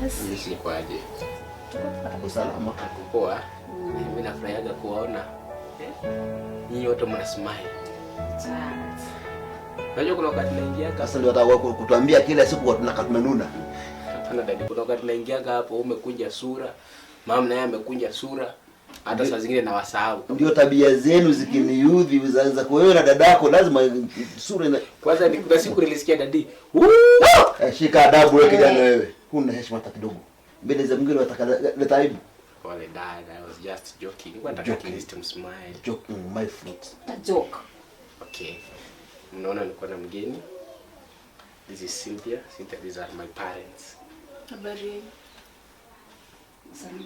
Yes. Niko aje? Uko salama? Niko poa. Mimi nafurahiaga kuwaona. Nyinyi wote mna smile. Unajua kuna wakati naingiaga Sasa ndio wataka kutuambia kila siku tunakaa tumenuna. Hapana dadi, kuna wakati naingiaga hapo umekunja sura, mama naye amekunja sura, hata saa zingine nawasahau. Ndio tabia zenu zikiniudhi za kwa wewe na dadako lazima sura ina... Kwanza ni kuna siku nilisikia dadi, Shika adabu wewe kijana wewe. Huna heshima hata kidogo. Mbele za mwingine wataka leta aibu. Pole dad, I was just joking. Nilikuwa nataka at least msmile. Joking my foot. A joke. Okay. Mnaona nilikuwa na mgeni. This is Cynthia. Cynthia, these are my parents. Habari. Salama.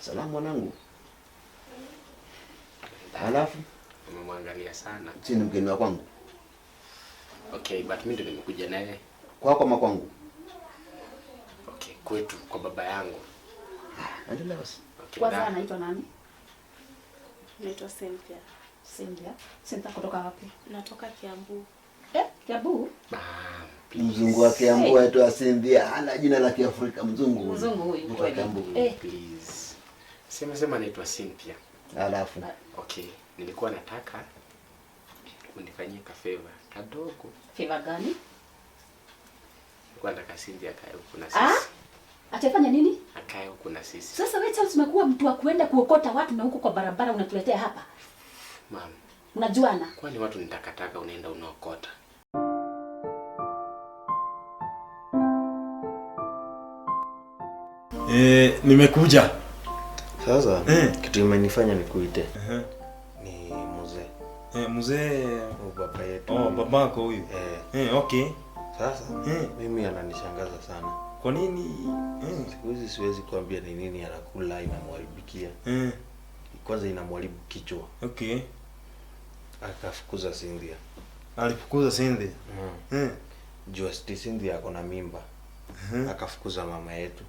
Salamu mwanangu. Alafu umemwangalia sana. Si ni mgeni wa kwangu. Okay, but mimi ndio nimekuja naye. Kwako ama kwangu? Okay, kwetu kwa baba yangu. Endelea basi. Okay, Kwanza anaitwa nani? Naitwa Cynthia. Cynthia. Cynthia kutoka wapi? Natoka Kiambu. Kiambu? Mzungu wa Kiambu aitwa Cynthia, hana jina la Kiafrika mzungu. Mzungu huyu kweli. Kiambu. Please. Sema anaitwa Cynthia. Alafu. Okay, nilikuwa nataka unifanyie ka favor kadogo. Favor gani? Nilikuwa nataka Cynthia akae huku na sisi. Atafanya nini? Akae huku na sisi. Sasa wewe Charles umekuwa mtu wa kuenda kuokota watu na huko kwa barabara unatuletea hapa. Ma'am. Unajuana? Kwani watu ni takataka unaenda unaokota? Nimekuja. Sasa kitu imenifanya nikuite. Ni mzee. Mzee baba yetu. Oh, babako huyu. Okay. Sasa mimi ananishangaza sana. Kwa nini? Siku hizi siwezi kuambia ni nini anakula inamharibikia. Kwanza inamharibu kichwa. Okay. Akafukuza Cynthia. Alifukuza Cynthia? Juu ati Cynthia ako na mimba. Akafukuza mama yetu.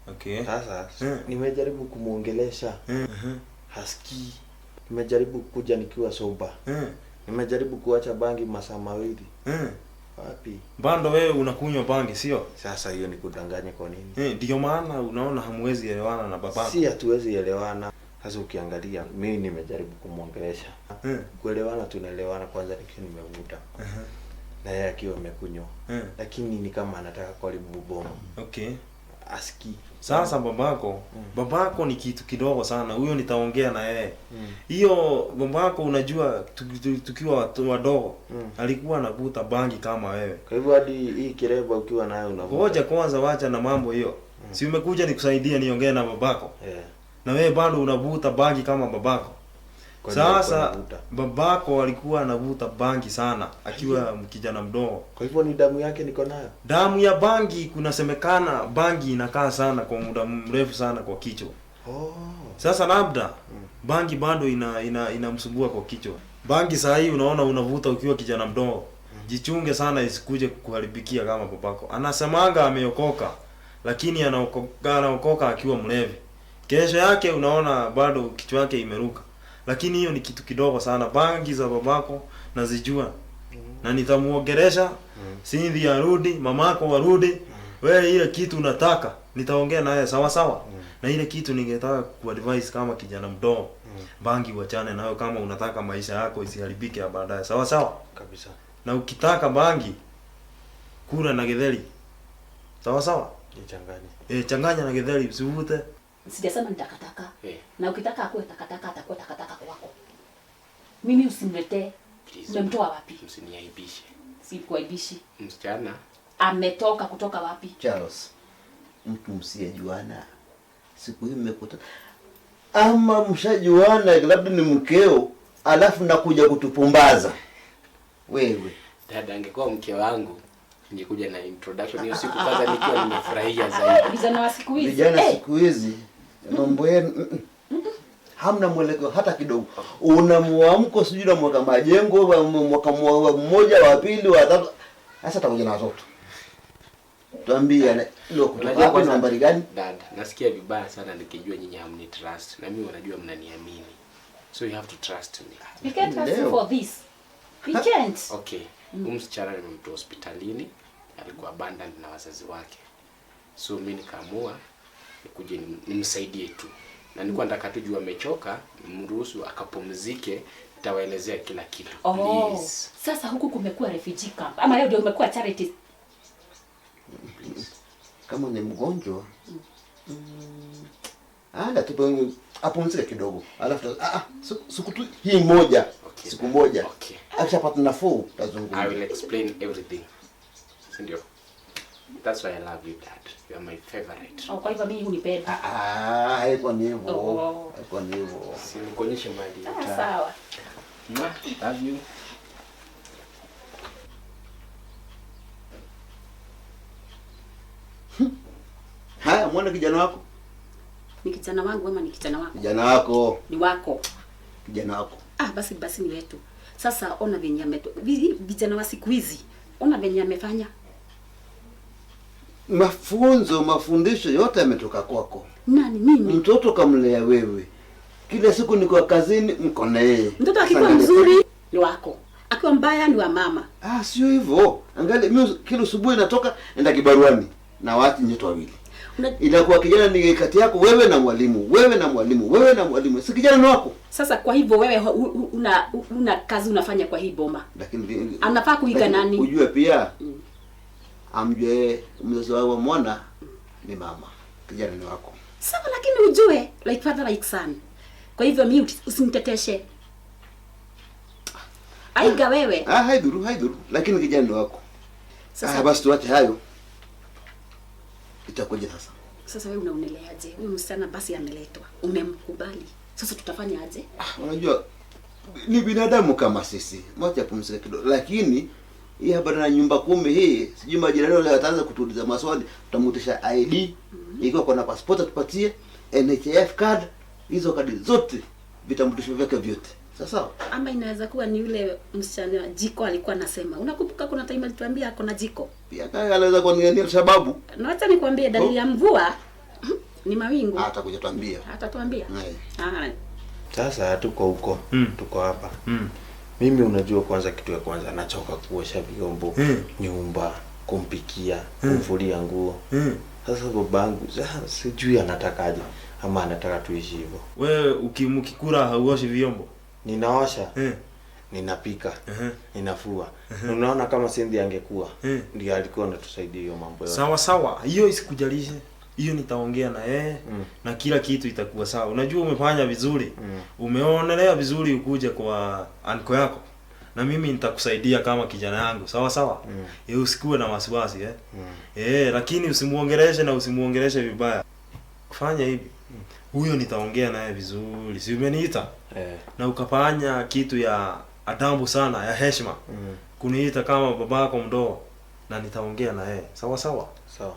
Okay. Sasa nimejaribu kumuongelesha. Hasikii. Nimejaribu kuja nikiwa sober. Nimejaribu kuacha bangi masaa mawili. Wapi? Bado wewe unakunywa bangi sio? Sasa hiyo ni kudanganya kwa nini? Ndio maana unaona hamwezi elewana na babako. Si hatuwezi elewana. Sasa ukiangalia mimi nimejaribu kumuongelesha. Kuelewana tunaelewana kwanza nikiwa nimevuta. Na yeye akiwa amekunywa. Lakini ni kama anataka kuharibu boma. Okay. Aski. Sasa babako ni kitu kidogo sana. Huyo nitaongea na yeye. Hiyo babako unajua tukiwa wadogo alikuwa anavuta bangi kama wewe. Kwa hivyo hadi hii kireba ukiwa nayo unavuta. Ngoja kwanza, wacha na mambo hiyo. Si umekuja nikusaidie niongee na babako? Na wewe bado unavuta bangi kama babako. Kwa nini alikuwa Sasa anavuta? babako alikuwa anavuta bangi sana akiwa kijana mdogo. Kwa hivyo ni damu yake niko nayo. Damu ya bangi, kunasemekana bangi inakaa sana kwa muda mrefu sana kwa kichwa. Sasa labda bangi bado inamsumbua kwa kichwa. Bangi saa hii unaona unavuta ukiwa kijana mdogo. Jichunge sana isikuje kukuharibikia kama babako. Anasemanga ameokoka, lakini anaokoka akiwa mlevi. Kesho yake unaona bado kichwa yake imeruka. Lakini hiyo ni kitu kidogo sana. Bangi za babako nazijua. Na nitamuongelesha. Cynthia arudi, mamako arudi. Wewe ile kitu unataka nitaongea naye sawa sawa. Na ile kitu ningetaka kuadvise kama kijana mdogo. Bangi uachane nayo kama unataka maisha yako isiharibike ya baadaye. Sawa sawa? Kabisa. Na ukitaka bangi kula na githeri. Sawa sawa? Nichanganye. Changanya na githeri usivute. Sijasema ni takataka. Na ukitaka akuwe takataka atakuwa takataka kwako. Mimi usimletee. Umemtoa wapi? Msiniaibishe. Sikuaibishi. Msichana ametoka kutoka wapi? Charles, mtu msiyejuana siku hii mmekutana ama mshajuana, labda ni mkeo, alafu nakuja kutupumbaza wewe. Dada, angekuwa mke wangu ningekuja na introduction hiyo siku kwanza nikiwa nimefurahia zaidi. Vijana wa siku hizi. Vijana siku hizi mambo yenu hamna mwelekeo hata kidogo. Una muamko sijui na mwaka majengo, mwaka mmoja, wa pili, wa tatu. Sasa atakuja na watoto. Tuambie leo kutoka Unajua wapi, kwanza, nambari gani? Dada, nasikia vibaya sana nikijua nyinyi hamni trust na mimi unajua mnaniamini. So you have to trust me. We can't trust you for this. We can't. Okay. Huyu msichana nimemtoa hospitalini, alikuwa abandoned na wazazi wake. So mimi nikaamua nikuje nimsaidie tu. Na nilikuwa nataka tu juu amechoka, nimruhusu akapumzike, nitawaelezea kila kitu. Please. Sasa huku kumekuwa refugee camp. Ama leo ndio umekuwa charity. Please. Kama ni mgonjwa, anda tu apumzike kidogo. Alafu siku tu hii moja. Okay. Siku moja. Okay. Akishapata nafuu tutazungumza. I will explain everything. Si ndio? That's why I love you, Dad. You are my favorite. Oh, kwa hivyo mimi hunipenda. Haiko ni hivyo. Haiko ni hivyo. Si nikuonyeshe mali. Sawa. Love you. Haya, muone kijana wako. Ni kijana wangu ama ni kijana wako? Kijana wako. Ni wako. Kijana wako. Basi ni wetu. Sasa ona venye vijana wa siku hizi. Ona venye amefanya. Mafunzo, mafundisho yote yametoka kwako. Nani mimi? Mtoto kamlea wewe. Kila siku niko kazini mko na yeye. Mtoto akiwa mzuri ni wako. Akiwa mbaya ni wa mama. Sio hivyo. Angalia mimi kila asubuhi natoka naenda kibaruani na watu nyote wawili. Inakuwa kijana ni kati yako wewe na mwalimu, wewe na mwalimu, wewe na mwalimu. Si kijana ni wako. Sasa kwa hivyo wewe una kazi unafanya kwa hii boma. Lakini anafaa kuiga nani? Ujue pia amjue mzazi wao mwana ni mama. Kijana ni wako. Sawa, lakini ujue like father like son. Kwa hivyo mimi usiniteteshe. Aiga wewe. Haidhuru. Lakini kijana ni wako. Sasa basi tuache hayo. Itakuja sasa. Sasa wewe unaoneleaje? Huyu msichana basi ameletwa. Umemkubali. Sasa tutafanya aje? Unajua ni binadamu kama sisi. Mwacha pumzika kidogo. Lakini hii habari na nyumba 10 hii, sijui majirani wale wataanza kutuuliza maswali, tutamutisha ID, ikiwa kuna passport tupatie, NHIF card, hizo kadi zote, vitambulisho vyake vyote. Sasa ama inaweza kuwa ni yule msichana jiko alikuwa anasema. Unakumbuka kuna time alituambia ako na jiko? Pia kaya anaweza kuwa ni sababu. Na acha nikwambie dalili ya mvua ni mawingu. Atakuja tuambia. Atatuambia. Sasa tuko huko, tuko hapa. Mimi unajua kwanza kitu ya kwanza nachoka kuosha vyombo, nyumba, kumpikia, kumfulia nguo. Sasa babangu sijui anatakaje ama anataka tuishi hivyo. Wewe ukimkikula hauoshi vyombo? Ninaosha. Ninapika. Ninafua. Unaona kama Cindy angekuwa ndiye alikuwa anatusaidia hiyo mambo yote. Sawa sawa, hiyo isikujalishe. Hiyo nitaongea na yeye na kila kitu itakuwa sawa. Unajua umefanya vizuri. Umeonelea vizuri ukuje kwa anko yako. Na mimi nitakusaidia kama kijana yangu. Sawa sawa? Usikuwe na wasiwasi Lakini usimuongeleshe na usimuongeleshe vibaya. Fanya hivi. Huyo nitaongea naye vizuri. Si umeniita? Na ukafanya kitu ya adabu sana, ya heshima. Kuniita kama babako mdogo na nitaongea na yeye. Sawa sawa? Sawa.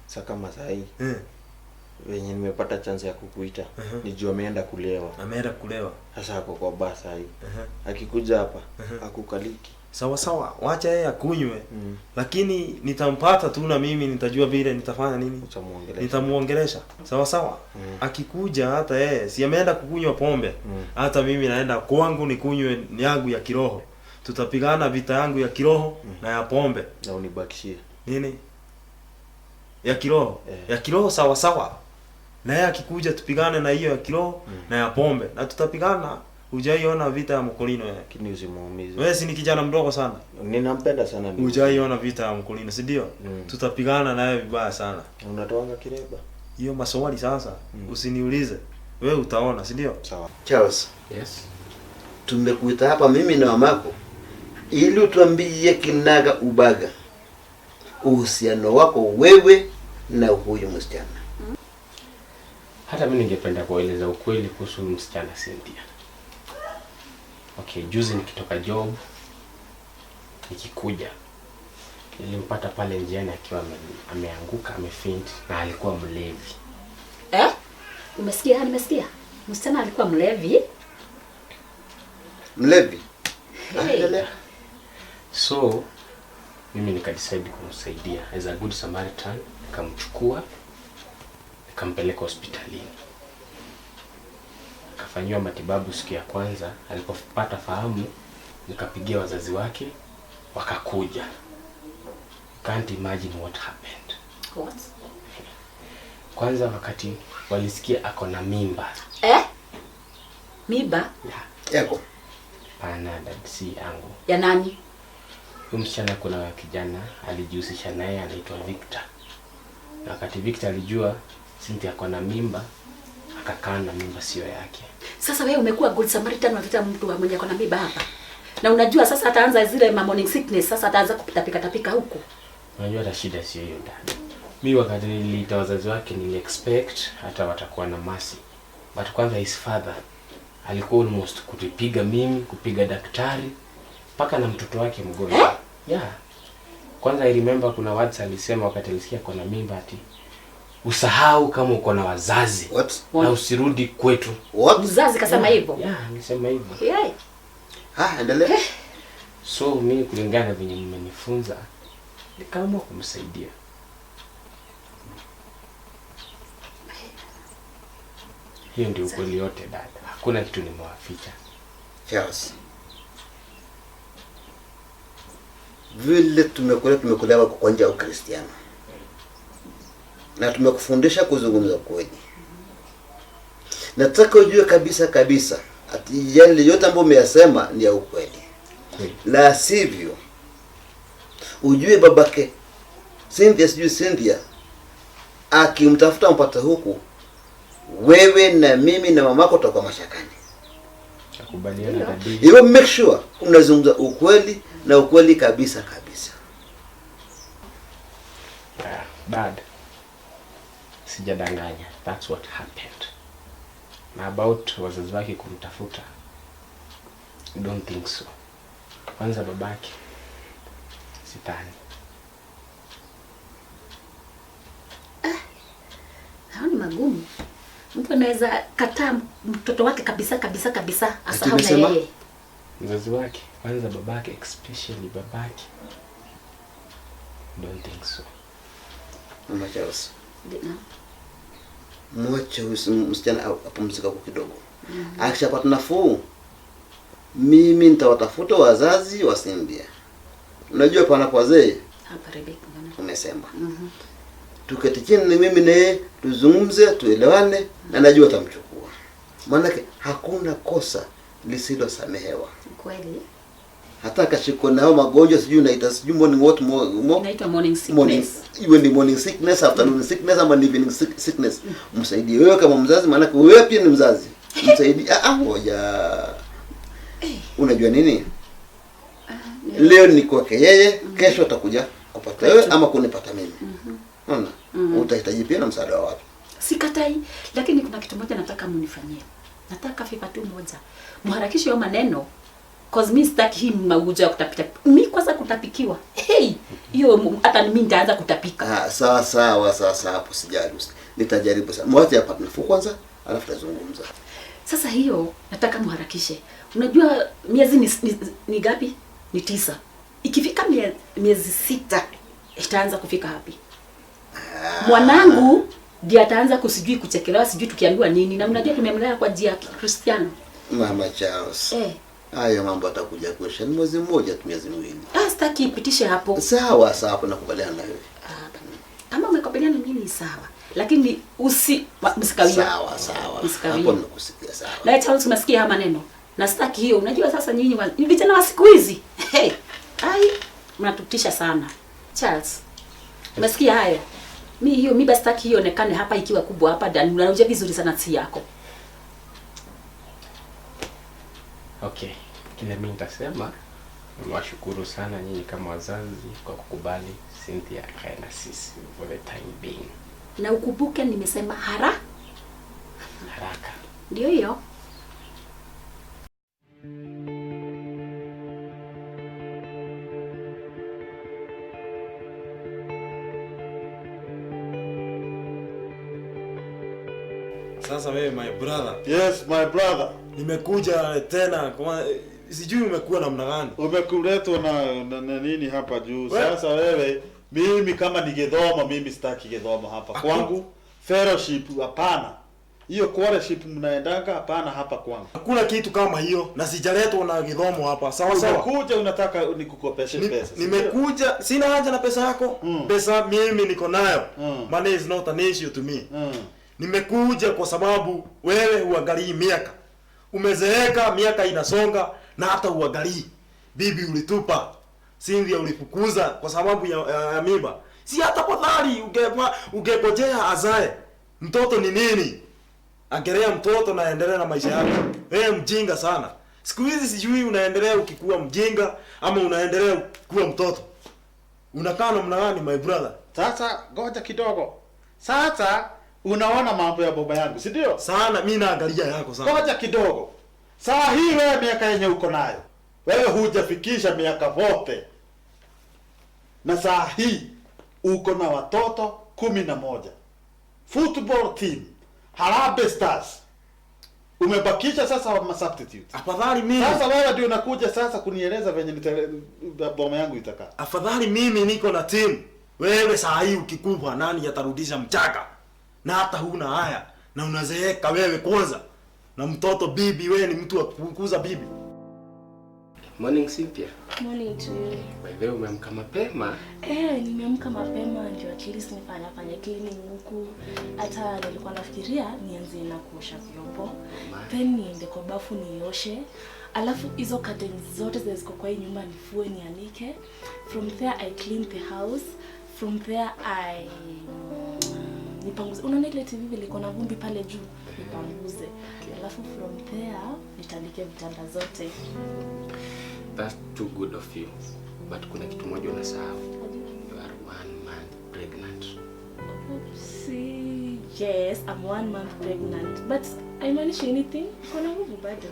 Sasa kama sahi wenye nimepata chance ya kukuita, nijua ameenda kulewa. Ameenda kulewa. Sasa ako kwa baa sahi. Akikuja hapa akukaliki. Sawa sawa, wacha yeye akunywe. Lakini nitampata tu na mimi nitajua vile nitafanya nini. Nitamuongelesha. Sawa sawa. Akikuja hata yeye si ameenda kukunywa pombe. Hata mimi naenda kwangu nikunywe yangu ya kiroho. Tutapigana vita yangu ya kiroho na ya pombe. Na unibakishie. Nini? Ya kiroho. Ya kiroho sawa sawa. Na yeye akikuja tupigane na hiyo ya kiroho na ya pombe. Na tutapigana. Hujaiona vita ya mkulino yeye. Lakini usimuumize. Wewe si ni kijana mdogo sana. Ninampenda sana mimi. Hujaiona vita ya mkulino, si ndio? Tutapigana naye vibaya sana. Unatoanga kireba. Hiyo maswali sasa usiniulize. Wewe utaona, si ndio? Sawa. Charles. Yes. Tumekuita hapa mimi na mamako ili utuambie kinaga ubaga uhusiano wako wewe na huyu msichana. Hata mimi ningependa kueleza ukweli kuhusu msichana Cynthia. Okay, juzi nikitoka job nikikuja nilimpata pale njiani akiwa ameanguka, amefaint na alikuwa mlevi. Umesikia? Nimesikia. Msichana alikuwa mlevi. Mlevi? Hey. So mimi nikadecide kumsaidia as a good Samaritan, nikamchukua nikampeleka hospitalini. Akafanyiwa matibabu siku ya kwanza. Alipopata fahamu nikapigia wazazi wake wakakuja. Can't imagine what happened. What? Kwanza wakati walisikia ako na mimba. Eh? Mimba? Yeah. Yako. Pana dad, si yangu. Ya nani? Huyu msichana kuna kijana alijihusisha naye anaitwa Victor. Na wakati Victor alijua Cynthia ako na mimba, akakaa na mimba sio yake. Sasa wewe umekuwa good Samaritan, unaleta mtu mwenye ako na mimba hapa. Na unajua sasa ataanza zile ma morning sickness, sasa ataanza kupitapika tapika huko. Unajua hata shida sio hiyo dad. Mimi wakati niliita wazazi wake nili expect hata watakuwa na mercy. But kwanza his father alikuwa almost kutupiga mimi, kupiga daktari mpaka na mtoto wake mgonjwa. Eh? Yeah. Kwanza I remember kuna words alisema wakati alisikia kuna mimba ati usahau kama uko na wazazi. What? Na usirudi kwetu. What? Mzazi kasema hivyo? Yeah, alisema hivyo. Yeah. Ah, endelea. So mimi kulingana venye mmenifunza nikaamua kumsaidia. Hiyo ndio ukweli yote dada. Hakuna kitu nimewaficha. Charles. Vile tumekulea kwa njia ya Ukristiano. Na tumekufundisha kuzungumza kweli. Nataka ujue kabisa kabisa ati yale yote ambayo umeyasema ni ya ukweli. La sivyo ujue babake Cynthia, sijui Cynthia akimtafuta mpata huku, wewe na mimi na mamako tutakuwa mashakani. Nakubaliana dadi. Hivyo make sure unazungumza ukweli na ukweli kabisa kabisa. Bad. Sijadanganya. That's what happened. Na about wazazi wake kumtafuta, don't think so. Kwanza babake sitani. Hao ni magumu. Mtu anaweza kataa mtoto wake kabisa kabisa kabisa asahau na yeye. Mzazi wake, kwanza babake, especially babake. Don't think so. Mama Charles. Mwache msichana apumzika kwa kidogo. Akishapata nafuu, mimi nitawatafuta wazazi wa Cynthia. Unajua panapo wazee hapa Rebecca umesema. Tuketi chini mimi na yeye tuzungumze, tuelewane, na najua atamchukua. Maana hakuna kosa lisilosamehewa. Kweli. Hata akashikwa nao magonjwa sijui unaita sijui morning what inaitwa morning sickness. Iwe ni morning sickness, afternoon sickness ama evening sickness. Msaidie wewe kama mzazi, maana wewe pia ni mzazi. Msaidie. Ngoja. Unajua nini? Leo ni kwake yeye, kesho atakuja kupata wewe ama kunipata mimi. Unaona? Utahitaji pia na msaada wa watu. Sikatai, lakini kuna kitu moja nataka mnifanyie. Nataka fifa tu moja. Mharakishe hiyo maneno. Cause mimi sitaki hii maujo ya kutapika. Mimi kwanza kutapikiwa. Hey, hiyo hata mimi nitaanza kutapika. Sawa sawa sawa hapo sijali. Nitajaribu sana. Mwache hapa nafuu kwanza, alafu tutazungumza. Sasa hiyo nataka mharakishe. Unajua miezi ni gapi? Ni 9. Ikifika miezi 6 itaanza kufika hapi. Mwanangu ndiye ataanza kusijui kuchekelewa, sijui tukiambiwa nini, na mnajua tumemlea kwa njia ya Kikristiano. Mama Charles. Hayo mambo atakuja kuisha ni mwezi mmoja tu, miezi miwili. Sitaki ipitishe hapo. Sawa sawa, hapo nakubaliana na wewe. Kama umekubaliana na mimi sawa. Lakini msikawia. Sawa sawa. Hapo nakusikia sawa. Na Charles umesikia haya maneno. Na sitaki hiyo. Unajua sasa nyinyi ni vijana wa siku hizi. Hey. Ai, mnatutisha sana. Charles. Umesikia haya? Mimi hiyo mimba sitaki hiyo onekane hapa ikiwa kubwa hapa ndani. Unajua vizuri sana si yako. Okay. Kile mimi nitasema, niwashukuru sana nyinyi kama wazazi kwa kukubali Cynthia akae na sisi for the time being. Na ukumbuke nimesema haraka. Ndio hiyo. Sasa wewe my brother. Yes my brother. Nimekuja tena kwa sijui umekuwa namna gani. Umekuletwa na nini hapa juu. Sasa wewe mimi kama ni Githomo, mimi sitaki Githomo hapa. Kwangu fellowship hapana. Hiyo scholarship mnaendanga hapana hapa kwangu. Hakuna kitu kama hiyo na sijaletwa na kidhomo hapa. Sawa sawa. Umekuja unataka nikukopeshe pesa. Nimekuja sina haja na pesa yako. Pesa mimi niko nayo. Money is not an issue to me. Nimekuja kwa sababu wewe huangalii miaka. Umezeeka, miaka inasonga na hata huangalii. Bibi ulitupa. Cynthia ulifukuza kwa sababu ya mimba. Si hata podhari ungepojea azae. Mtoto ni nini? Angelea mtoto na endelea na maisha yake. Wewe mjinga sana. Siku hizi sijui unaendelea ukikuwa mjinga ama unaendelea kuwa mtoto. Unakaa namna gani my brother? Sasa ngoja kidogo. Sasa unaona mambo ya baba yangu, si ndio? Sana mimi naangalia yako sana. Ngoja kidogo. Saa hii wewe miaka yenye uko nayo. Wewe hujafikisha miaka 40. Na saa hii uko na watoto 11. Football team Harambee Stars. Umebakisha sasa wa substitute. Afadhali mimi. Sasa wewe ndio unakuja sasa kunieleza venye boma yangu itakaa. Afadhali mimi niko na team. Wewe saa hii ukikufa nani atarudisha mchaka? Na hata huna haya na unazeeka wewe kwanza. Na mtoto bibi, wewe ni mtu wa kukuza bibi. Morning Cynthia. Morning to you. By the way, umeamka mapema? Nimeamka mapema ndio at least nifanye cleaning huku. Hata nilikuwa nafikiria nianze na kuosha vyombo. Then niende kwa bafu nioshe. Alafu hizo curtains zote zilizo kwa hii nyumba nifue nianike. From there I clean the house. From there I nipanguze. Unaona ile TV liko na vumbi pale juu, nipanguze. Alafu from there nitandike vitanda zote. That's too good of you. But kuna kitu moja unasahau. You are 1 month pregnant. Oopsie. Yes, I'm 1 month pregnant. But I manage anything. Kuna nguvu bado.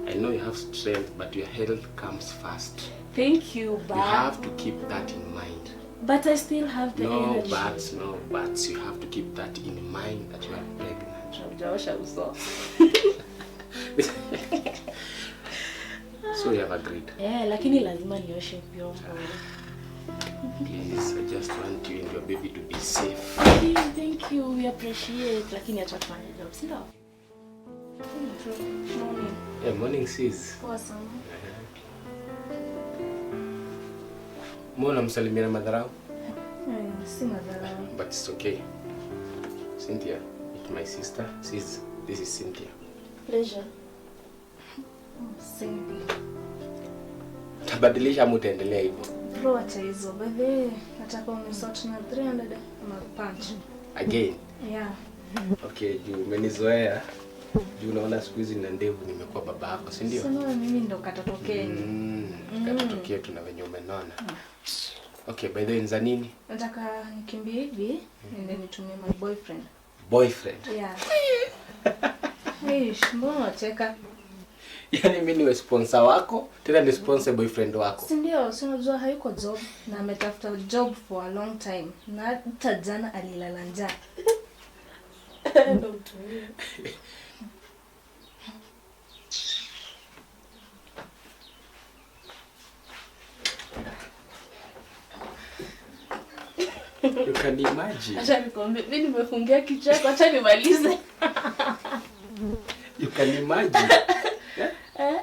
I know you have strength, but your health comes first. Thank you, but you have to keep that in mind. But I still have the energy. No buts. You have to keep that in mind that you are pregnant. Hujaosha uso. So you have agreed. Yeah, lakini lazima nioshe vyombo. Please, I just want you and your baby to be safe. Thank you. We appreciate. Lakini acha tufanye job, si ndio? Morning. Yeah, morning sis. Poa sana. Mbona msalimia na madharau? Si madharau. But it's okay. Cynthia, it's my sister. Sis, this is Cynthia. Pleasure. Cynthia. Tabadilisha ama utaendelea hivyo? Bro, acha hizo. By the way, nataka unisort na 300 ama punch. Again? Yeah. Okay, juu umenizoea. Juu unaona siku hizi nina ndevu nimekuwa baba yako, si ndio? Sema mimi ndo katotokeni. Katotokee tuna wenye umenona. Okay, by the way, nza nini? Nataka nikimbie hivi niende nitumie my boyfriend. Boyfriend? Yeah. Hey, mbona unacheka? Yaani mimi niwe sponsor wako, tena ni sponsor boyfriend wako. Si ndio, si unajua hayuko job na ametafuta job for a long time. Na hata jana alilala njaa. Ndio mtumie. You can imagine. Acha nikwambie, mimi nimefungia kichwa, acha nimalize. You can imagine. Yeah?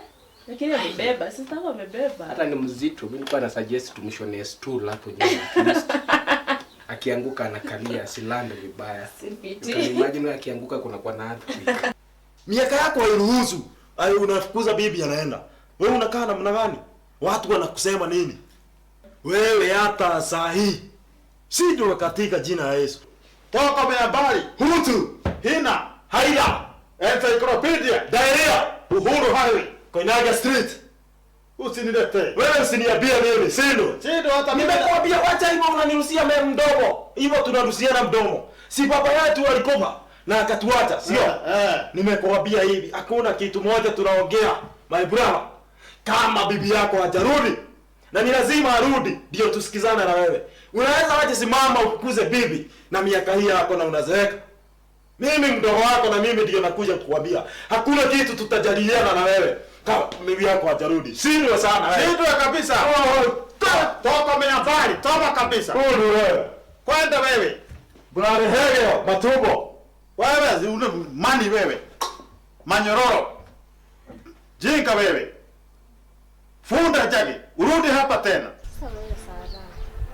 Lakini amebeba, sister wangu amebeba. Hata ni mzito, mimi nilikuwa na suggest tumshone stool hapo nyuma. Akianguka anakalia asilande vibaya. You can imagine akianguka kuna kwa na earthquake. Miaka yako hairuhusu. Ai, unafukuza bibi anaenda. Wewe unakaa namna gani? Watu wanakusema nini? Wewe hata saa hii sio katika jina la Yesu. Toka mbali, Hutu, Hina, Haida, Encyclopedia, Diarrhea, Uhuru Highway, Koinange Street. Usinilete. Wewe usiniambie mimi, sio? Sio hata mimi. Nimekuambia wacha hivyo unaniruhusia mimi mdomo. Hivyo tunaruhusiana mdomo. Si baba yetu alikufa na akatuacha, sio? Nimekuambia hivi, hakuna kitu moja tunaongea, my brother. Kama bibi yako hajarudi na ni lazima arudi ndio tusikizane na wewe. Unaweza waje simama ukukuze bibi na miaka hii yako na unazeeka. Mimi mdogo wako na mimi ndio nakuja kukuambia. Hakuna kitu tutajadiliana na wewe kama bibi yako hajarudi. Sio sana wewe. Sio kabisa. Toka mbali, toka kabisa. Wewe. Kwenda wewe. Brother Hegel, matubo. Wewe una mani wewe. Manyororo. Jinga wewe. Funda jagi, urudi hapa tena. Sasa wewe Sara,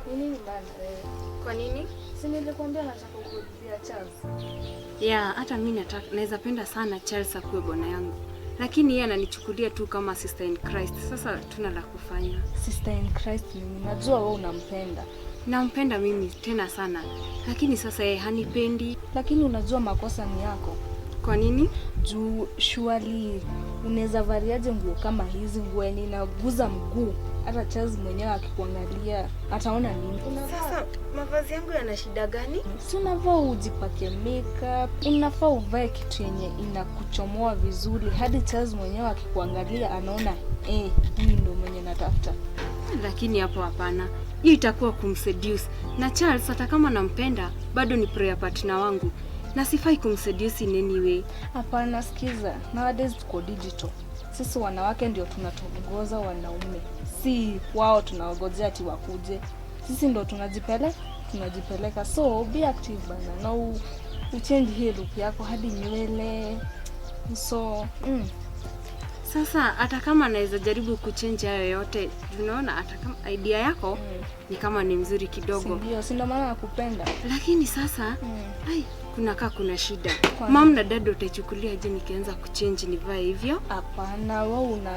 ni nini bana wewe? Kwa nini? Si nilikwambia nataka kukurudia Charles. Yeah, hata mimi nataka, naweza penda sana Charles akuwe bwana yangu. Lakini yeye ananichukulia tu kama sister in Christ. Sasa tuna la kufanya. Sister in Christ mimi najua wewe unampenda. Nampenda mimi tena sana. Lakini sasa yeye hanipendi. Lakini unajua makosa ni yako. Kwa nini? Juu surely unaweza variaje nguo kama hizi, nguo yenye inaguza mguu. Hata Charles mwenyewe akikuangalia ataona nini? Sasa mavazi yangu yana shida gani? Si unafaa ujipake makeup, unafaa uvae kitu yenye inakuchomoa vizuri hadi Charles mwenyewe akikuangalia anaona huyu ndio mwenye natafuta. Lakini hapo hapana. Hiyo itakuwa kumseduce. Na Charles hata kama nampenda bado ni prayer partner wangu. Na sifai kumseduce in any way. Hapana, sikiza. Nowadays tuko digital. Sisi wanawake ndio tunatongoza wanaume. Si wao tunawagojea ati wakuje. Sisi ndio tunajipeleka. So be active bana. Na uchange hii look yako hadi nywele. So Sasa hata kama naweza jaribu kuchange hayo yote, tunaona hata kama idea yako ni kama ni mzuri kidogo. Ndio, si ndio maana nakupenda. Lakini sasa ai kuna shida. Mom na dad utaichukulia je nikianza kuchange nivae hivyo? Hapana, wewe una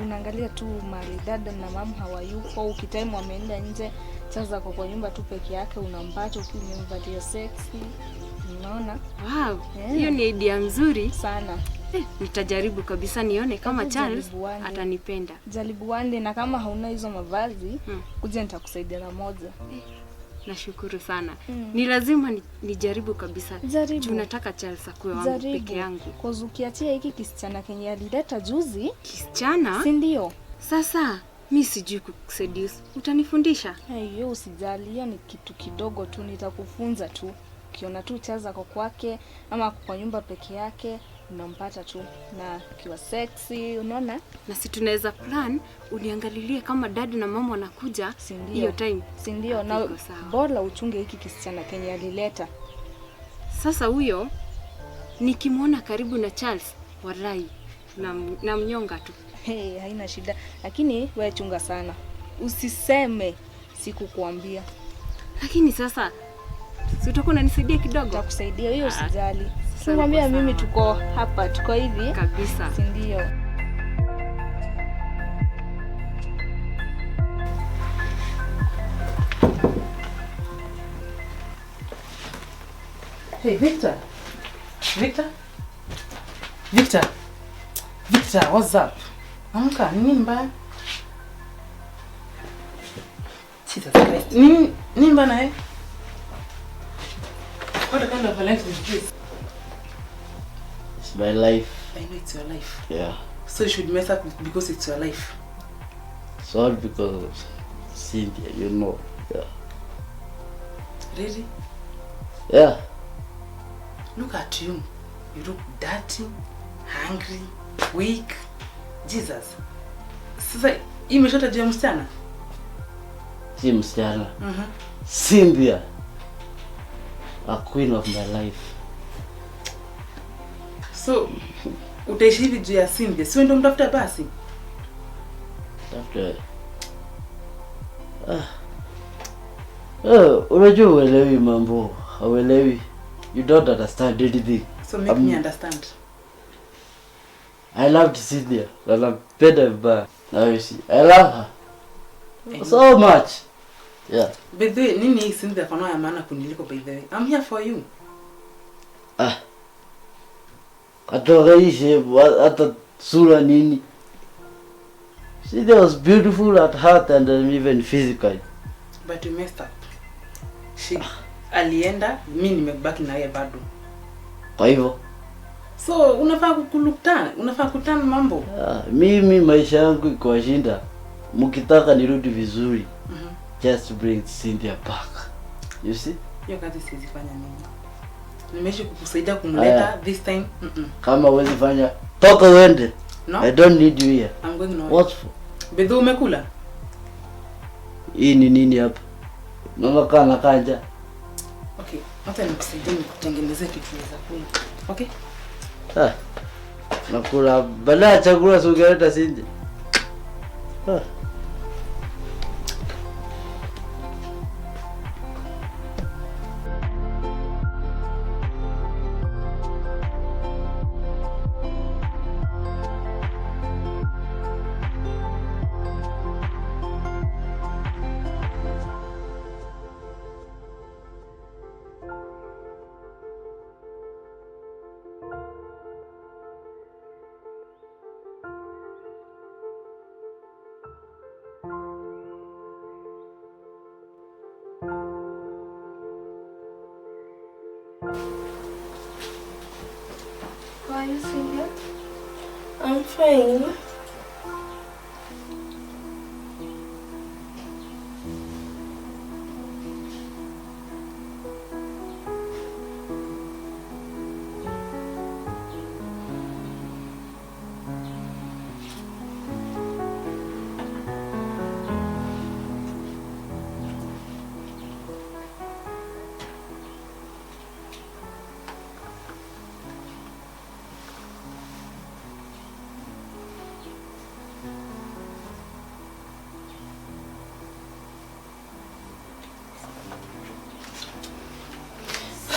unaangalia tu mali dada na mom hawayupo, ukitime wameenda nje, sasa kwa nyumba tu peke yake unampata ukiwa umemvalia sexy. Unaona? Wow, hiyo ni idea nzuri sana. Nitajaribu kabisa nione kama Charles atanipenda. Jaribu wande, na kama hauna hizo mavazi kuja nitakusaidia na moja. Nashukuru sana. Ni lazima nijaribu kabisa. Jaribu. Tunataka Charles akuwe wangu peke yangu. Kwa ukiachia hiki kisichana kenye alileta juzi. Kisichana? Si ndio? Sasa mimi sijui kuseduce. Utanifundisha? Hiyo usijali, hiyo ni kitu kidogo tu, nitakufunza tu. Ukiona tu Charles ako kwake ama kwa nyumba peke yake unampata tu na kiwa sexy, unaona? Na si tunaweza plan uniangalilie kama dad na mama wanakuja hiyo time. Si ndio? Na bora uchunge hiki kisichana kenye alileta. Sasa huyo nikimwona karibu na Charles, warai na mnyonga tu. Hey, haina shida. Lakini wewe chunga sana. Usiseme sikukuambia. Lakini sasa si utakuwa unanisaidia kidogo? Nitakusaidia, hiyo usijali. Nikwambia mimi tuko hapa, tuko hivi kabisa. Si ndio? Hey Victor. Victor? Victor. Victor, what's up? Amka, nini mbaya? Jesus Christ. Nini mbaya eh? What kind of a life is this? It's my life. I know it's your life. Yeah. So you should mess up because it's your life. It's all because of Cynthia, you know. Yeah. Really? Yeah. Look at you. You look dirty, hungry, weak. Jesus. Sasa imeshota juu ya msichana? Si msichana. Cynthia. A queen of my life. So, utaishi hivi juu ya Cynthia? Si ndio mtafuta basi? Tafuta. Unajua uelewi mambo. Hauelewi. You don't understand anything. So make me understand. I loved Cynthia. I love vibaya. Now you see, I love her so much. Yeah. By the way, nini hii Cynthia kwa ya maana kuniliko by the way? I'm here for you. Atoreishe hata sura nini. Cynthia was beautiful at heart and even physically. But you messed up. She alienda, mimi nimebaki na yeye bado. Kwa hivyo so unafaa kukulukutana, unafaa kutana mambo. Mimi maisha yangu iko shinda. Mkitaka nirudi vizuri. Just bring Cynthia back. You see? Hiyo kazi siwezi fanya mimi. Nimeishi kukusaidia kumleta this time. Kama huwezi fanya, toka uende. No? I don't need you here. I'm going nowhere. What for? Bedhu umekula? Hii ni nini hapa? Mama kana kanja. Okay, Hata nikusaidie nikutengenezee kitu za kula. Okay? Ah. Nakula badala ya chakula si ungeleta Cynthia. Ah. How are you, Cynthia? I'm fine.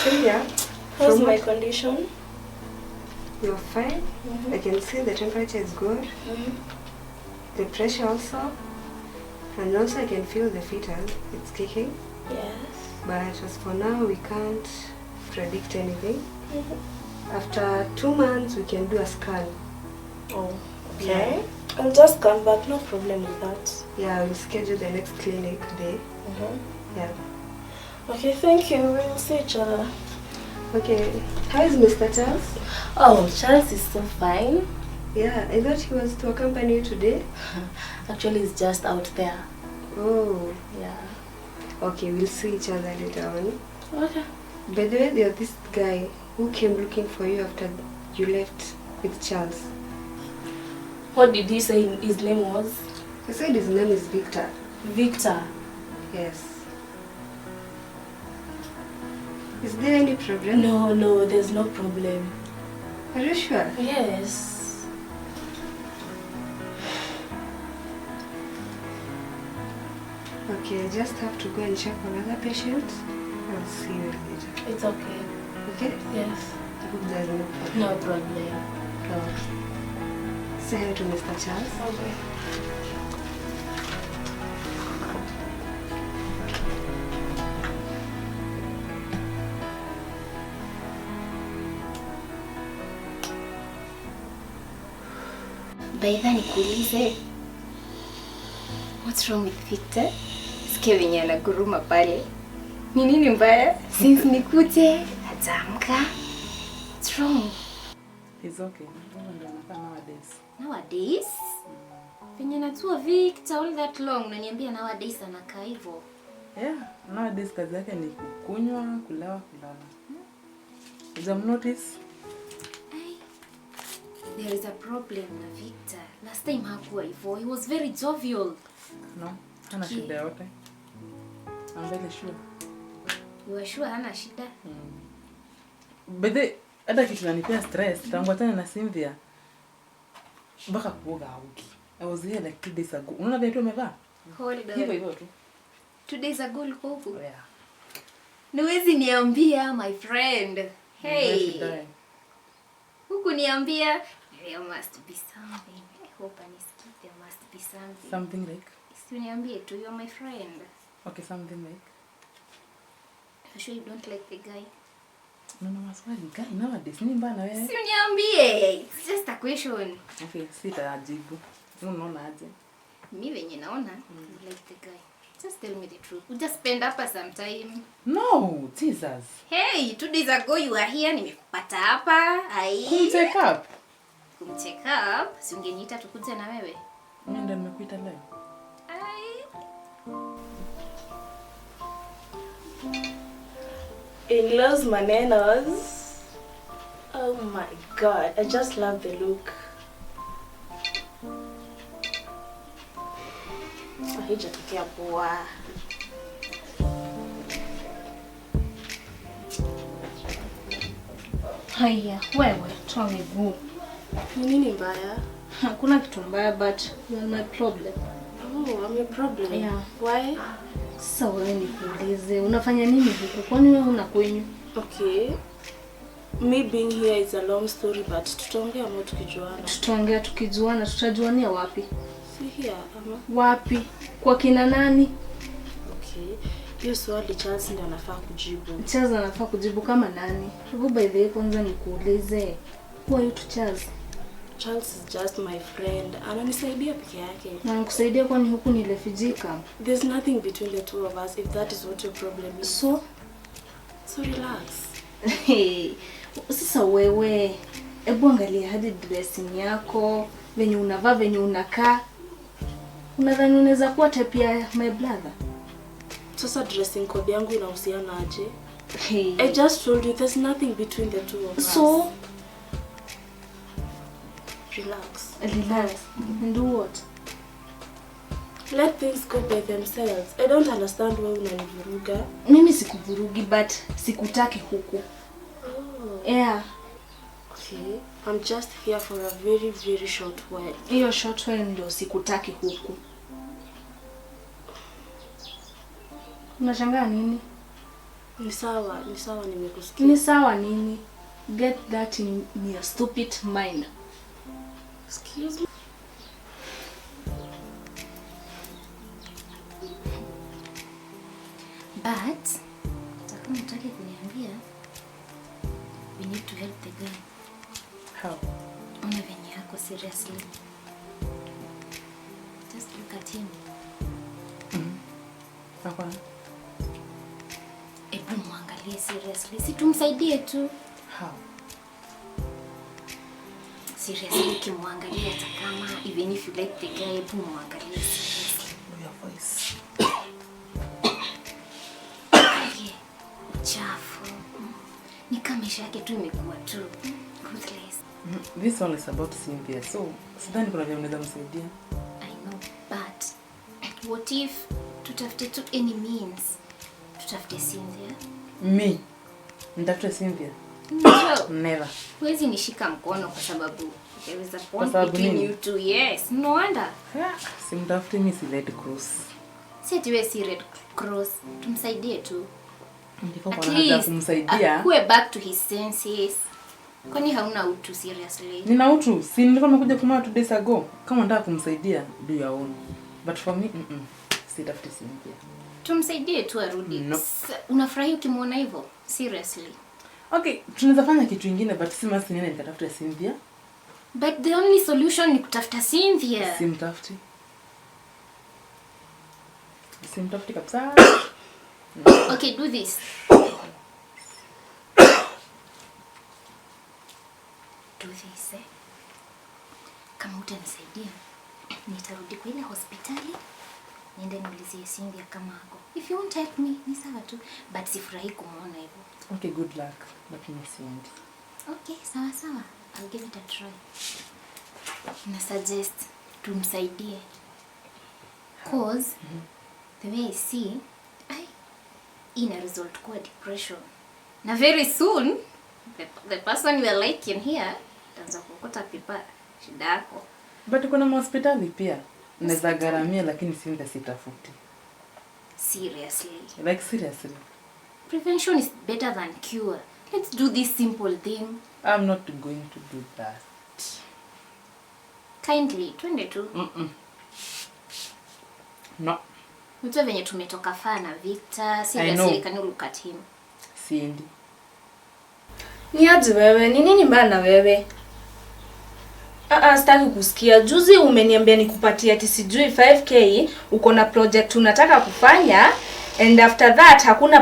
Cynthia, how's my condition? You're fine. I can see the temperature is good. The pressure also. And also I can feel the fetus. It's kicking. Yes. But as for now, we can't predict anything. After 2 months, we can do a scan. Oh, okay. Yeah. I'll just come back. No problem with that. Yeah, we'll schedule the next clinic day. Yeah. Okay, thank you. We'll see each other. Okay. How is Mr. Charles? Oh, Charles is so fine. Yeah, I thought he was to accompany you today. Actually, he's just out there. Oh. Yeah. Okay, we'll see each other later on. Okay. By the way, there's this guy who came looking for you after you left with Charles. What did he say his name was? He said his name is Victor. Victor? Yes. Is there any problem? No, no, there's no problem. Are you sure? Yes. Okay, I just have to go and check on other patients. I'll see you later. It's okay. Okay? Yes. I hope there's no problem. No problem. Okay. Say hi to Mr. Charles. Okay. Baidha nikuulize, what's wrong with Victor? Sikia venye anaguruma pale. Ni nini mbaya? Since nikuje, hajaamka. What's wrong? He's okay. Ndio anakaa nowadays. Nowadays? Venye natua Victor all that long, unaniambia nowadays anakaa hivyo. Yeah, nowadays kazi yake ni kukunywa, kulawa, kulala. Hujam notice? There is a problem na Victor. Last time hakuwa hivyo. He was very jovial. No, hana shida yote. I'm very sure. You are sure hana shida? But the hata kitu kinanipea stress tangu atane na Cynthia. Mpaka kuoga hauki. I was here like 2 days ago. Unaona vile tu amevaa? Hold on. Hivyo hivyo tu. 2 days ago ulikuwa huku? Yeah. Niwezi niambia my friend. Hey. Huku niambia there must be something. I hope anisikie. There must be something. Something like? Si uniambie tu, you are my friend. Okay, something like? You sure you don't like the guy? No, no, maswali guy nowadays. Nini mbaya na wewe? Si uniambie. It's just a question. Okay, sitajibu. Unaona aje? Mimi venye naona, you like the guy. Just tell me the truth. We just spend hapa some time. No, Jesus. Hey, 2 days ago you were here, nimekupata hapa. Ai. Kumcheck up. Kumcheck up? Si ungeniita tukuje na wewe? Mimi ndo nimekuita leo. Ai. In Los Manenos. Oh my God, I just love the look. Haijatokea poa. Haya, wewe toa miguu. Ni nini mbaya? Hakuna kitu mbaya, but you are my problem. Oh, I'm your problem. Yeah. Why? Sasa wewe nikuulize, unafanya nini huku? Kwani wewe una kwenyu? Okay. Me being here is a long story, but tutaongea ama tukijuana. Tutaongea tukijuana, tutajuania wapi? Si here ama? Wapi? Kwa kina nani? Okay. Hiyo swali Charles ndiye anafaa kujibu. Charles anafaa kujibu kama nani? Hebu by the way kwanza nikuulize, who are you to Charles? Charles is just my friend. Ananisaidia peke yake. Na anakusaidia kwani huku ni refugee camp? There's nothing between the two of us if that is what your problem is. So relax. Hey, sasa wewe, hebu angalia hadi dressing yako, venye unavaa, venye unakaa. Unadhani unaweza kuwa type ya my brother? Sasa dressing code yangu inahusiana aje? Hey. I just told you there's nothing between the two of us. So relax. Relax. And do what? Let things go by themselves. I don't understand why unanivuruga. Mimi sikuvurugi, but sikutaki huku. Oh. Yeah. Okay. I'm just here for a very, very short while. Hiyo short while ndio sikutaki huku. Unashangaa nini? Ni sawa nimekusikia. Ni sawa nini? Get that in your stupid mind. Excuse me. But kama unataka kuniambia, we need to help the girl. How? Ona venye yako seriously. Just look at him. Hapana. Ebu muangalie seriously. Si tumsaidie tu. How? Seriously, ukimwangalia hata kama even if you like the guy, ebu muangalie seriously. Your voice. Uchafu. Ni kama maisha yake tu imekuwa tu ruthless. This all is about Cynthia. So, sidhani kuna vile mnaweza msaidia. I know, but what if tutafute tu any means? Tutafute Cynthia. Me? Nitafute Cynthia? No. Never. Huwezi nishika mkono kwa sababu there is a bond between you two. Yes, no wonder. Simtafute mimi, si Red Cross. Si ati wewe si Red Cross. Tumsaidie tu. Ndipo kwa haja kumsaidia. Akuwe back to his senses. Kwani hauna utu seriously? Nina utu. Si nilikuwa nimekuja kumwona 2 days ago. Kama unataka kumsaidia, do your own. But for me, sitafuti Cynthia. Tumsaidie tu arudi. No. Unafurahi ukimwona hivyo? Seriously. Okay, tunaweza fanya kitu kingine but si must niende nikatafute Cynthia. But the only solution ni kutafuta Cynthia. Simtafuti. Simtafuti kabisa. Okay, do this. Do this, eh? Kama utanisaidia, nitarudi kwa ile hospitali, niende niulizie Cynthia kama ako. If you won't help me, ni sawa tu, but sifurahi kumuona hivyo. Okay, good luck. But mimi siendi. Okay, sawa sawa. I'll give it a try. Na suggest tumsaidie. Cause the way I see, ina result kwa depression. Na very soon the person you are liking here ataanza kuokota pipa shida yako. But kuna hospitali pia. Naweza gharamia lakini Cynthia sitafuti. Seriously. Like seriously. Prevention is better than cure. Let's do this simple thing. I'm not going to do that. Kindly, twende tu. No. Mtu venye tumetoka far na Victor. Seriously, can you look at him? Siendi. Ni aje wewe? Ni nini mbaya na wewe? Sitaki kusikia. Juzi umeniambia nikupatie ati sijui 5k, uko na project unataka kufanya, and after that hakuna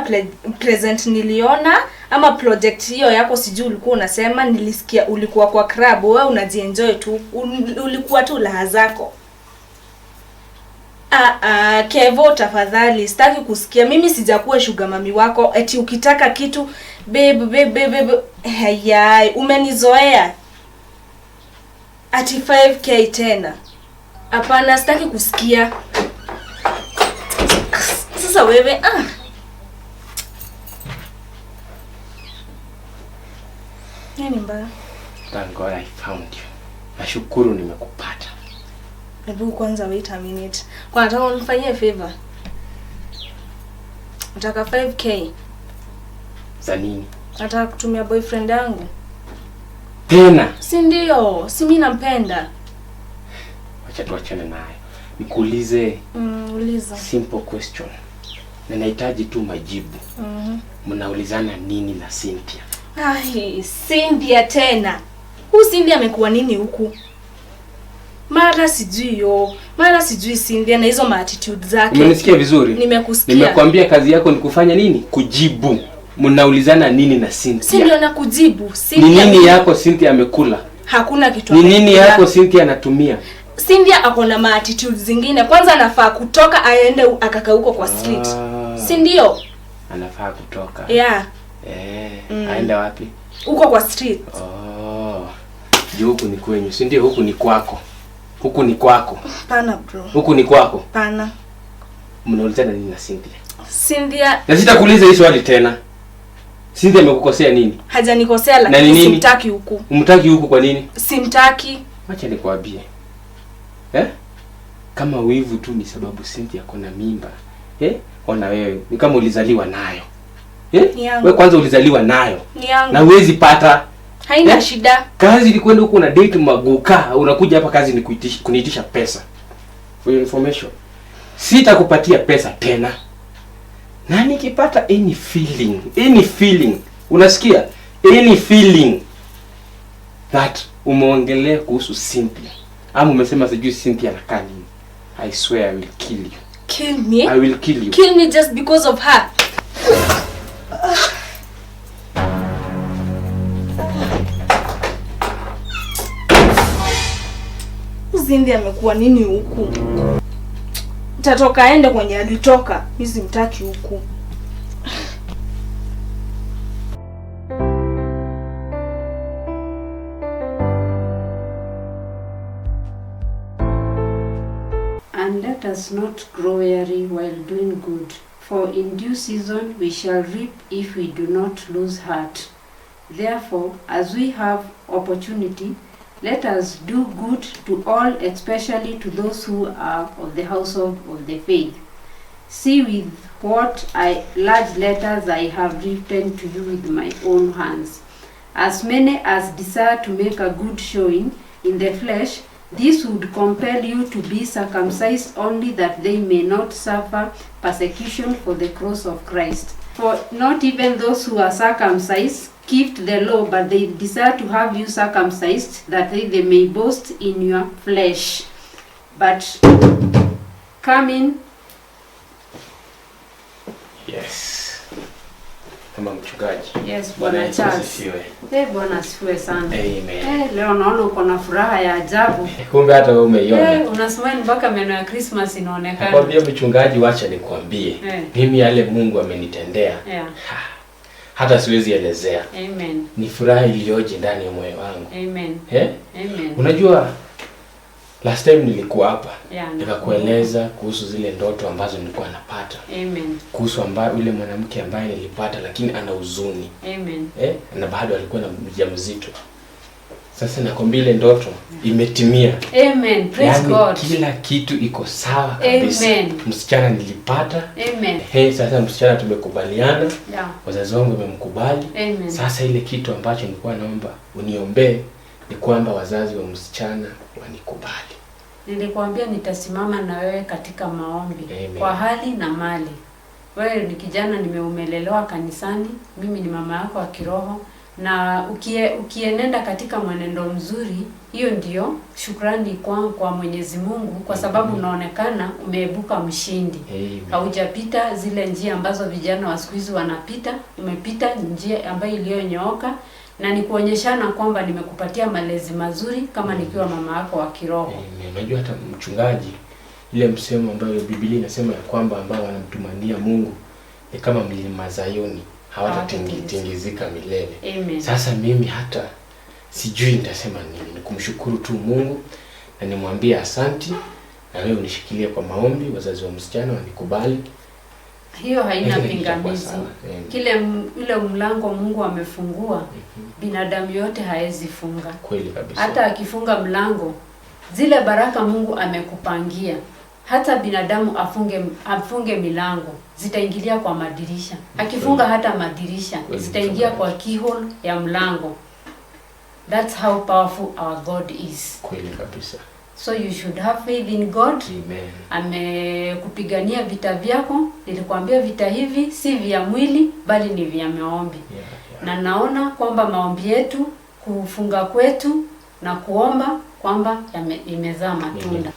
present niliona ama project hiyo yako sijui ulikuwa unasema, nilisikia ulikuwa kwa club, wewe unajienjoy tu, ulikuwa tu raha zako. Kevo tafadhali, sitaki kusikia. Mimi sijakuwa sugar mami wako eti ukitaka kitu babe babe babe. Hayai, umenizoea. Ati 5k tena. Hapana, sitaki kusikia. Sasa wewe Nini mbaya? Thank God I found you. Nashukuru nimekupata. Hebu kwanza wait a minute. Kwa nataka unifanyie favor. Nataka 5k. Za nini? Nataka kutumia boyfriend yangu. Tena? Si ndio? Si mimi nampenda. Acha tuachane naye. Nikuulize. Uliza. Simple question. Na nahitaji tu majibu. Mnaulizana nini na Cynthia? Ai, Cynthia tena. Huyu Cynthia amekuwa nini huku? Mara sijui yo, mara sijui Cynthia na hizo attitude zake. Umenisikia vizuri? Nimekusikia. Nimekuambia kazi yako ni kufanya nini? Kujibu. Mnaulizana nini na Cynthia? Si ndio na kujibu. Cynthia. Ni nini yako Cynthia amekula? Hakuna kitu. Ni nini yako Cynthia anatumia? Cynthia ako na attitude zingine. Kwanza anafaa kutoka aende akaka huko kwa street. Si ndio? Anafaa kutoka. Yeah. Aende wapi? Huko kwa street. Oh. Juu huku ni kwenyu, si ndio? Huku ni kwako. Huku ni kwako. Pana bro. Huku ni kwako. Pana. Mnaulizana nini na Cynthia? Cynthia. Na sitakuuliza hii swali tena. Cynthia amekukosea nini? Hajanikosea lakini simtaki huku. Umtaki huku kwa nini? Simtaki. Acha nikwambie. Kama wivu tu ni sababu Cynthia ako na mimba. Ona wewe, ni kama ulizaliwa nayo. Wewe kwanza ulizaliwa nayo. Na huwezi pata. Haina shida. Kazi ni kwenda huko na date maguka, unakuja hapa kazi ni kuniitisha pesa. For your information, sitakupatia pesa tena. Na nikipata any feeling, unasikia? Any feeling that umeongelea kuhusu Cynthia. Ama umesema sijui Cynthia anakaa nini. I swear I will kill you. Kill me? I will kill you. Kill me just because of her. Cynthia amekuwa nini huku? Tatoka aende kwenye alitoka. Mimi simtaki huku. And let us not grow weary while doing good, for in due season we shall reap if we do not lose heart. Therefore, as we have opportunity, let us do good to all, especially to those who are of the household of the faith. See with what large letters I have written to you with my own hands. As many as desire to make a good showing in the flesh, this would compel you to be circumcised, only that they may not suffer persecution for the cross of Christ. For not even those who are circumcised keep the law, but they desire to have you circumcised, that they may boast in your flesh. But come in. Yes. Kama mchungaji. Yes, Bwana Charles. Bwana asifiwe sana. Amen. Leo naona uko na furaha ya ajabu. Kumbe hata wewe umeiona. Unasmile mpaka meno ya Christmas inaonekana. Nakwambia mchungaji, wacha nikwambie. Mimi yale Mungu amenitendea. Yeah. Hata siwezi elezea. Amen. Ni furaha iliyoje ndani ya moyo wangu. Amen. Amen. Unajua last time nilikuwa hapa, nikakueleza kuhusu zile ndoto ambazo nilikuwa napata. Amen. Kuhusu ambaye yule mwanamke ambaye nilipata lakini ana huzuni. Amen. Na bado alikuwa na mjamzito. Sasa nakwambia ile ndoto imetimia. Amen. Praise yani, God. Kila kitu iko sawa kabisa. Amen. Msichana nilipata. Amen. Sasa msichana tumekubaliana. Yeah. Wazazi wangu wamemkubali. Amen. Sasa ile kitu ambacho nilikuwa naomba uniombee ni kwamba wazazi wa msichana wanikubali. Nilikwambia nitasimama na wewe katika maombi. Amen. Kwa hali na mali. Wewe ni kijana, nimeumelelewa kanisani, mimi ni mama yako wa kiroho, na ukienenda katika mwenendo mzuri, hiyo ndiyo shukrani kwa Mwenyezi Mungu, kwa sababu unaonekana umeibuka mshindi. Haujapita zile njia ambazo vijana wa siku hizi wanapita, umepita njia ambayo iliyonyooka, na ni kuonyeshana kwamba nimekupatia malezi mazuri kama nikiwa mama yako wa kiroho. Unajua hata mchungaji, ile msemo ambayo Biblia inasema ya kwamba ambao wanamtumania Mungu ni kama mlima Zayuni, hawatatingizika milele. Amen. Sasa mimi hata sijui nitasema nini. Ni kumshukuru tu Mungu na nimwambie asanti, na wewe unishikilie kwa maombi, wazazi wa msichana wanikubali. Hiyo haina pingamizi. Kile ile mlango Mungu amefungua, binadamu yote haezi funga. Kweli kabisa. Hata akifunga mlango, zile baraka Mungu amekupangia, hata binadamu afunge milango, zitaingilia kwa madirisha. Akifunga hata madirisha, zitaingia kwa keyhole ya mlango. That's how powerful our God is. Kweli kabisa. So you should have faith in God. Amen. Amekupigania vita vyako. Nilikwambia vita hivi si vya mwili bali ni vya maombi. Yeah. Na naona kwamba maombi yetu, kufunga kwetu na kuomba kwamba imezaa matunda.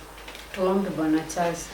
Tuombe Bwana Charles.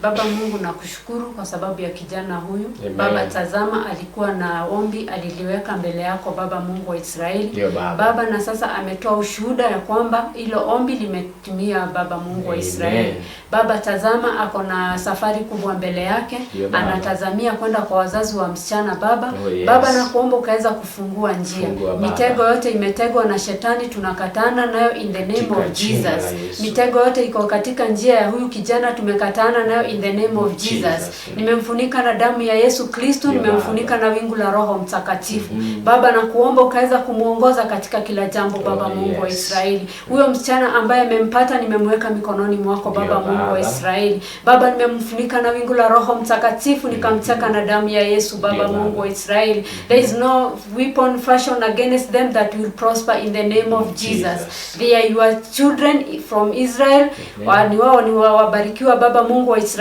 Baba Mungu, nakushukuru kwa sababu ya kijana huyu. Amen. Baba, tazama alikuwa na ombi aliliweka mbele yako Baba Mungu wa Israeli. Ndio, Baba. Baba, na sasa ametoa ushuhuda ya kwamba hilo ombi limetimia Baba Mungu wa Israeli. Baba, tazama ako na safari kubwa mbele yake. Ndio, Baba. Anatazamia kwenda kwa wazazi wa msichana Baba. Oh, yes. Baba, nakuomba ukaweza kufungua njia. Fungua, Baba. Mitego yote imetegwa na shetani tunakatana nayo in the name Katika of Jesus. Mitego yote iko katika njia ya huyu kijana tumekatana nayo in the name of Jesus. Nimemfunika na damu ya Yesu Kristo, nimemfunika na wingu la Roho Mtakatifu. Baba, nakuomba ukaweza kumuongoza katika kila jambo Baba Mungu wa Israeli. Huyo msichana ambaye amempata nimemweka mikononi mwako Baba Mungu wa Israeli. Baba, nimemfunika na wingu la Roho Mtakatifu, nikamteka na damu ya Yesu Baba Mungu wa Israeli. There is no weapon fashioned against them that will prosper in the name of Jesus. They are your children from Israel. Wao ni wabarikiwa Baba Mungu wa Israeli.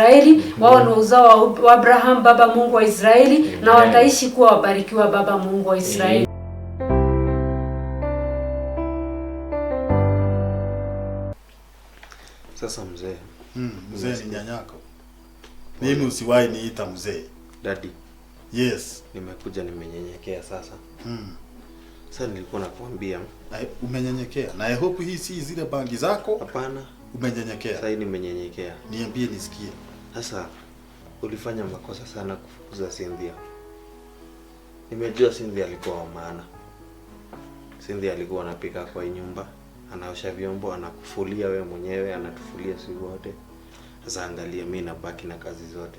Wao ni uzao wa Abraham Baba Mungu wa Israeli, na wataishi kuwa wabarikiwa Baba Mungu wa Israeli. Sasa mzee. Mzee ni nyanyako. Mimi usiwahi niita mzee. Daddy. Yes. Nimekuja nimenyenyekea sasa. Sasa nilikuwa nakwambia. Umenyenyekea. Na I hope hii si zile bangi zako. Hapana. Umenyenyekea. Sasa nimenyenyekea. Niambie nisikie. Sasa ulifanya makosa sana kufukuza Cynthia. Nimejua Cynthia alikuwa wa maana. Cynthia alikuwa anapika kwa hii nyumba, anaosha vyombo, anakufulia wewe mwenyewe, anatufulia sisi wote. Sasa angalia mimi nabaki na kazi zote.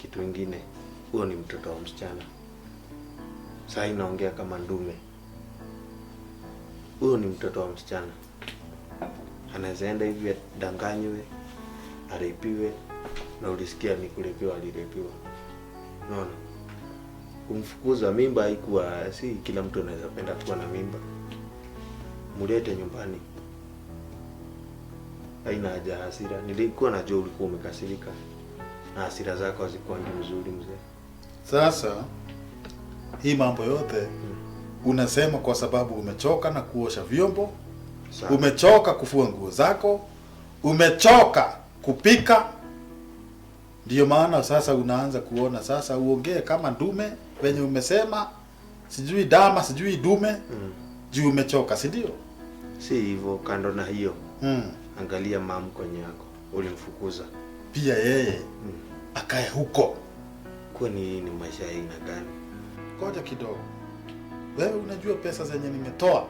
Kitu kingine, huo ni mtoto wa msichana. Sasa inaongea kama ndume. Huo ni mtoto wa msichana. Anaweza enda hivi adanganywe, arepiwe, na ulisikia ni kurepiwa, alirepiwa. Unaona? Kumfukuza mimba haikuwa, si kila mtu anaweza penda kuwa na mimba. Mulete nyumbani. Haina haja hasira. Nilikuwa najua ulikuwa umekasirika. Na hasira zako hazikuwa nzuri mzee. Sasa hii mambo yote unasema kwa sababu umechoka na kuosha vyombo. Sawa. Umechoka kufua nguo zako, umechoka kupika. Ndio maana sasa unaanza kuona sasa uongee kama ndume venye umesema, sijui dama sijui dume. Juu umechoka, si ndio? Si hivyo, kando na hiyo. Angalia mamu kwenye yako, ulimfukuza. Pia yeye akae huko. Kwani ni maisha ya aina gani? Ngoja kidogo. Wewe unajua pesa zenye nimetoa?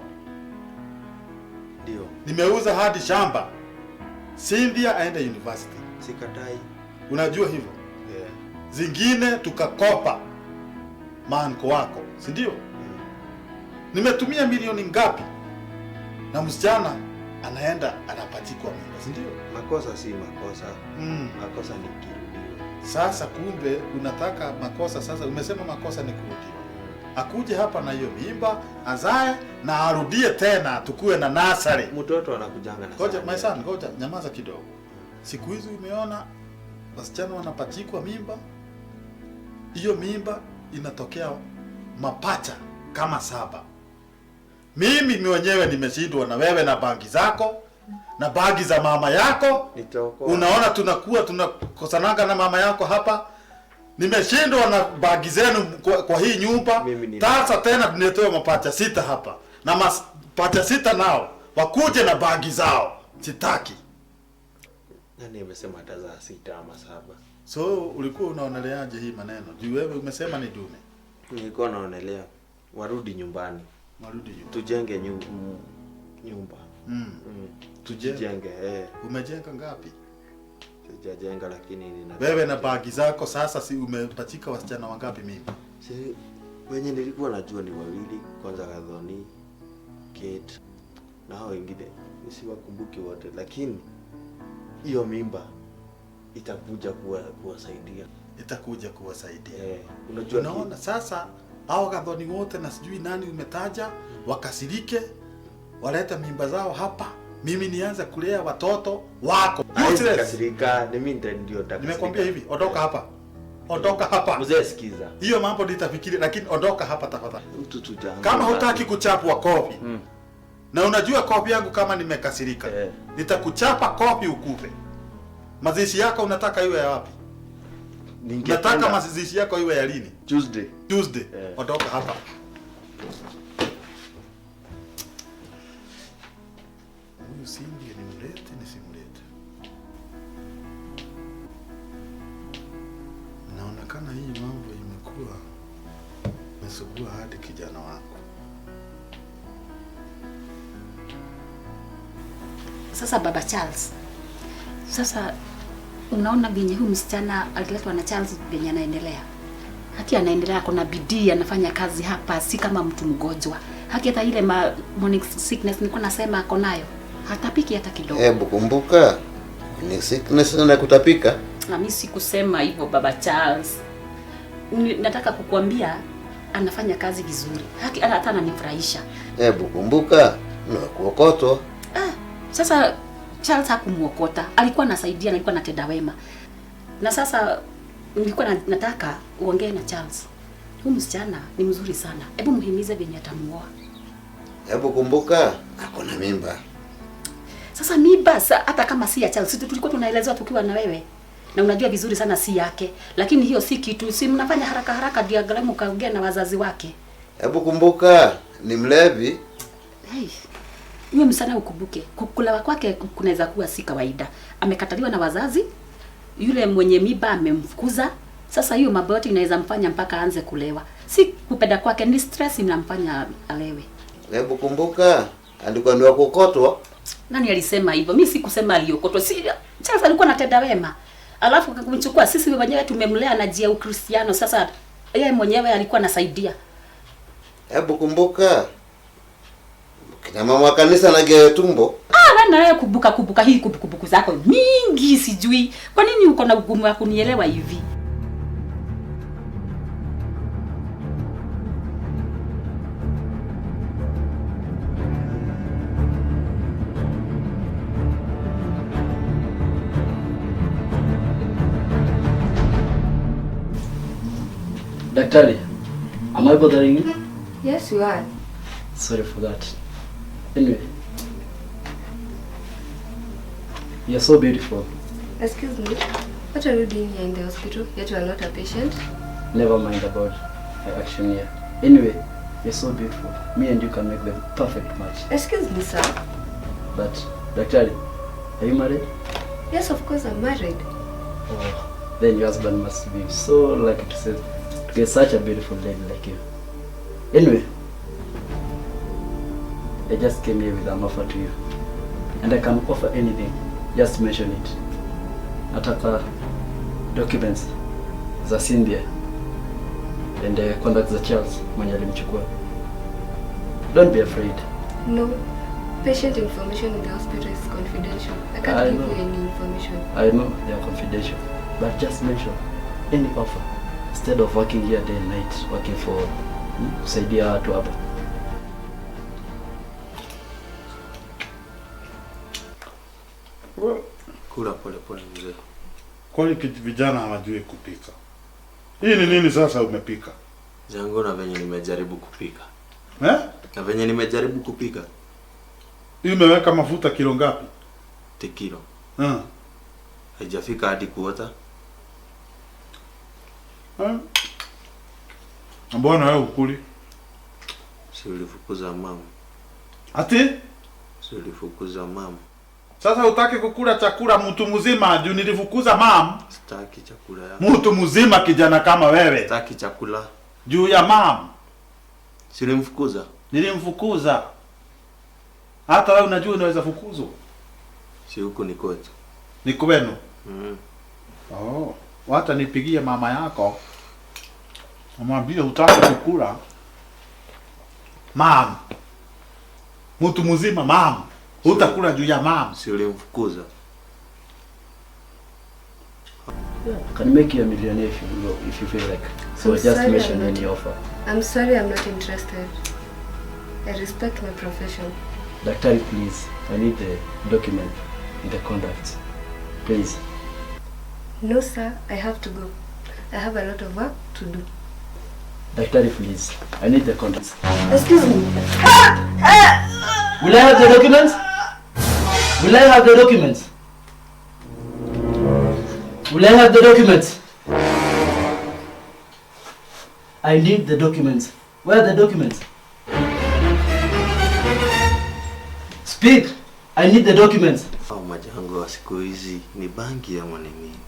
Ndio. Nimeuza hadi shamba. Cynthia aende university. Sikatai. Unajua hivyo? Yeah. Zingine tukakopa manko wako, si ndio? Nimetumia milioni ngapi? Na msichana anaenda anapachikwa mimba, si ndio? Makosa si makosa. Makosa ni kurudiwa. Sasa kumbe unataka makosa sasa, umesema makosa ni kurudiwa. Akuje hapa na hiyo mimba, azae na arudie tena tukue na nasari. Mtoto anakujanga na. Ngoja my son, ngoja nyamaza kidogo. Siku hizi umeona wasichana wanapachikwa mimba. Hiyo mimba inatokea mapacha kama 7. Mimi mwenyewe nimeshindwa na wewe na bangi zako na bangi za mama yako. Nitaokoa. Unaona tunakuwa tunakosananga na mama yako hapa. Nimeshindwa na bagi zenu kwa hii nyumba. Sasa tena tunatoa mapacha 6 hapa. Na mapacha 6 nao wakuje na bagi zao. Sitaki. Nani amesema atazaa 6 ama 7? So ulikuwa unaoneleaje hii maneno? Juu wewe umesema ni dume. Nilikuwa naonelea warudi nyumbani. Warudi nyumbani. Tujenge nyumba. Tujenge. Umejenga ngapi? Sijajenga lakini nina. Wewe na bagi zako sasa, si umepachika wasichana wangapi mimba? Si wenye nilikuwa najua ni wawili, kwanza Gathoni, Kate na hao wengine siwakumbuki wote, lakini hiyo mimba itakuja kuwasaidia. Itakuja kuwasaidia. Unajua unaona sasa hao Gathoni wote na sijui nani umetaja wakasirike, waleta mimba zao hapa, mimi nianze kulea watoto wako. Kasirika, ni mimi ndio nitakasirika. Nimekwambia hivi, ondoka hapa. Ondoka hapa. Mzee sikiza. Hiyo mambo nitafikiri, lakini ondoka hapa tafadhali. Kama Kama hutaki kuchapwa kofi. Na unajua kofi yangu kama nimekasirika. Nitakuchapa kofi ukufe. Mazishi yako unataka iwe ya wapi? Nataka mazishi yako iwe ya lini? Tuesday. Tuesday. Ondoka hapa. Huyu si ndiye nimlete nisimlete. Naonekana hii mambo imekuwa imesugua hadi kijana wangu. Sasa Baba Charles, sasa unaona venye huyu msichana aliletwa na Charles venye anaendelea. Haki anaendelea, kuna bidii, anafanya kazi hapa, si kama mtu mgonjwa. Haki hata ile morning sickness nilikuwa nasema ako nayo, hatapiki hata kidogo. Hebu kumbuka ni sickness na kutapika. Na mimi sikusema hivyo Baba Charles. Nataka kukuambia anafanya kazi vizuri. Haki hata ananifurahisha. Hebu kumbuka na kuokotwa. Sasa Charles hakumuokota, alikuwa anasaidia na alikuwa anatenda wema. Na sasa nilikuwa nataka uongee na Charles. Huyu msichana ni mzuri sana. Hebu muhimize venye atamuoa. Hebu kumbuka ako na mimba. Sasa mimba hata kama si ya Charles, sisi tulikuwa tunaelezewa tukiwa na wewe. Na unajua vizuri sana si yake. Lakini hiyo si kitu, si mnafanya haraka haraka diagramu kaongea na wazazi wake. Hebu kumbuka ni mlevi. Hey. Huyo msichana ukumbuke, kukulewa kwake kunaweza kuwa si kawaida. Amekataliwa na wazazi, yule mwenye mimba amemfukuza. Sasa hiyo mambo yote inaweza mfanya mpaka aanze kulewa. Si kupenda kwake, ni stress inamfanya alewe. Hebu kumbuka alikuwa ni wakokotwa. Nani alisema hivyo? Mimi sikusema aliokotwa. Si Charles alikuwa anatenda wema. Alafu kumchukua, sisi wenyewe tumemlea na jia Ukristiano. Sasa yeye mwenyewe alikuwa anasaidia. Hebu kumbuka kina mama kanisa na gea tumbo. Wewe na wewe kubuka hii kubuku zako mingi sijui. Kwa nini uko na ugumu wa kunielewa hivi? Daktari, am I bothering you? Yes, you are. Sorry for that. Anyway, you're so beautiful. Excuse me, what are you doing here in the hospital? Yet you are not a patient? Never mind about my action here. Anyway, you're so beautiful. Me and you can make the perfect match. Excuse me, sir. But, Daktari, are you married? Yes, of course I'm married. Oh, then your husband must be so lucky to get such a beautiful lady like you. Anyway, I just came here with an offer to you. And I can offer anything. Just mention it. Nataka documents za Cynthia and contact za Charles mwenye alimchukua. Don't be afraid. No. Patient information in the hospital is confidential. I can't give you any information. I know they are confidential. But just mention any offer. Instead of working here day and night, working for kusaidia watu hapa. Kula pole pole mzee. Kwani vijana hawajui kupika? Hii ni nini sasa umepika? Jango na venye nimejaribu kupika. Eh? Na venye nimejaribu kupika. Hii umeweka mafuta kilo ngapi? Kilo. Haijafika hadi kuota. Mbona wewe ukuli? Si ulifukuza mama. Ati? Si ulifukuza mama. Sasa utaki kukula chakula mtu mzima juu nilifukuza mam? Sitaki chakula ya. Mtu mzima kijana kama wewe. Sitaki chakula. Juu ya mam. Si ulimfukuza? Nilimfukuza. Hata wewe unajua unaweza fukuzwa. Si huku ni kwetu. Ni kwenu. Oh, wacha nipigie mama yako. Mwambie hutaki kukula. Mam. Mtu mzima mam. Hutakula juu ya mam. Si ulimfukuza? Yeah, I can make you a millionaire if you feel like. So I'm just sorry, mention I'm not- any offer. I'm sorry, I'm not interested. I respect my profession. Daktari, please. I need the document and the contract. Please. No, sir, I have to go. I have a lot of work to do. Daktari, please. I need the contract. Excuse me. Will I have the documents? Will I have the documents? Will I have the documents? I need the documents. Where are the documents? Speak! I need the documents. Au majango wa siku hizi ni bangi ama ni nini?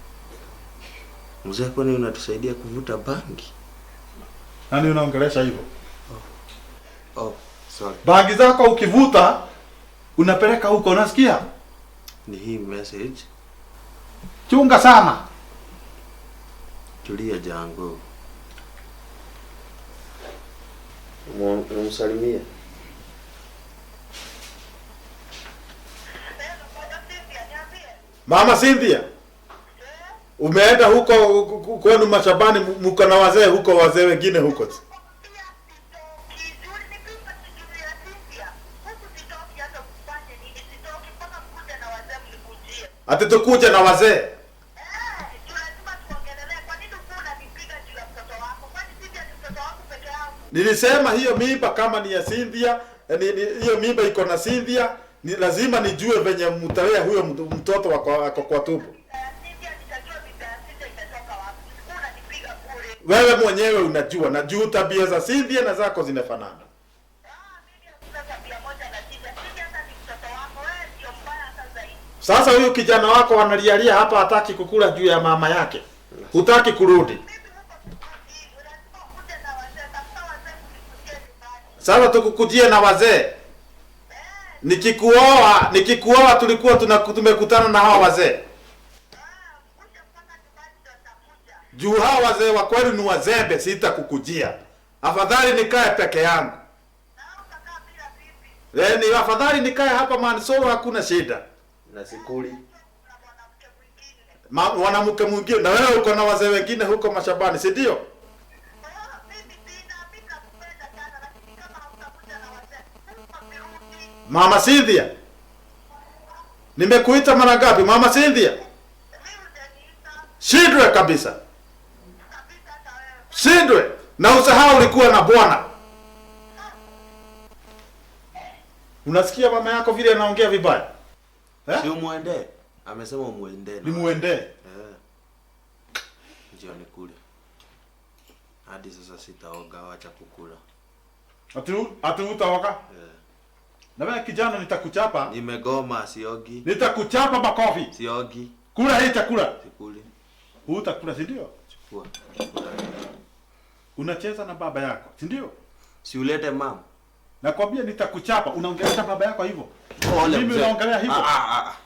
Mzee, kwani unatusaidia kuvuta bangi? Nani unaongelesha hivyo? Oh, sorry. Bangi zako ukivuta unapeleka huko, unasikia? Ni hii message. Chunga sana. Tulia jango. Umsalimie. Mama Cynthia, umeenda huko kwenu mashambani, mko na wazee huko, wazee wengine huko. Ati tukuje na wazee? Nilisema hiyo mimba kama ni ya Cynthia, hiyo mimba iko na Cynthia, ni lazima nijue venye mtalea huyo mtoto wako kwa tumbo. Wewe mwenyewe unajua, najua tabia za Cynthia na zako zinafanana. Sasa huyu kijana wako analialia hapa, hataki kukula juu ya mama yake. Hutaki kurudi. Sasa tukukujie na wazee. Nikikuoa tulikuwa tumekutana na hawa wazee. Juu hawa wazee wa kweli ni wazembe, sitakukujia. Afadhali nikae peke yangu. Ni afadhali nikae hapa Mansoro, hakuna shida. Na sikuli. Mwanamke mwingine, na wewe uko na wazee wengine huko mashambani, si ndio? Mama Cynthia, nimekuita mara ngapi Mama Cynthia? Shindwe kabisa. Shindwe. Na usahau ulikuwa na bwana. Unasikia mama yako vile anaongea vibaya? Eh? Si umuende. Amesema umuende. Nimuende. Eh. Njoo nikule. Hadi sasa sitaoga, wacha kukula. Ati utaoga? Eh. Na wewe kijana nitakuchapa. Nimegoma, siogi. Nitakuchapa makofi. Siogi. Kula hii chakula. Sikuli. Hutakula, si ndio? Chukua. Unacheza na baba yako, si ndio? Si ulete mama. Nakwambia nitakuchapa. Unaongelesha baba yako hivyo? Mimi unaongelea hivyo?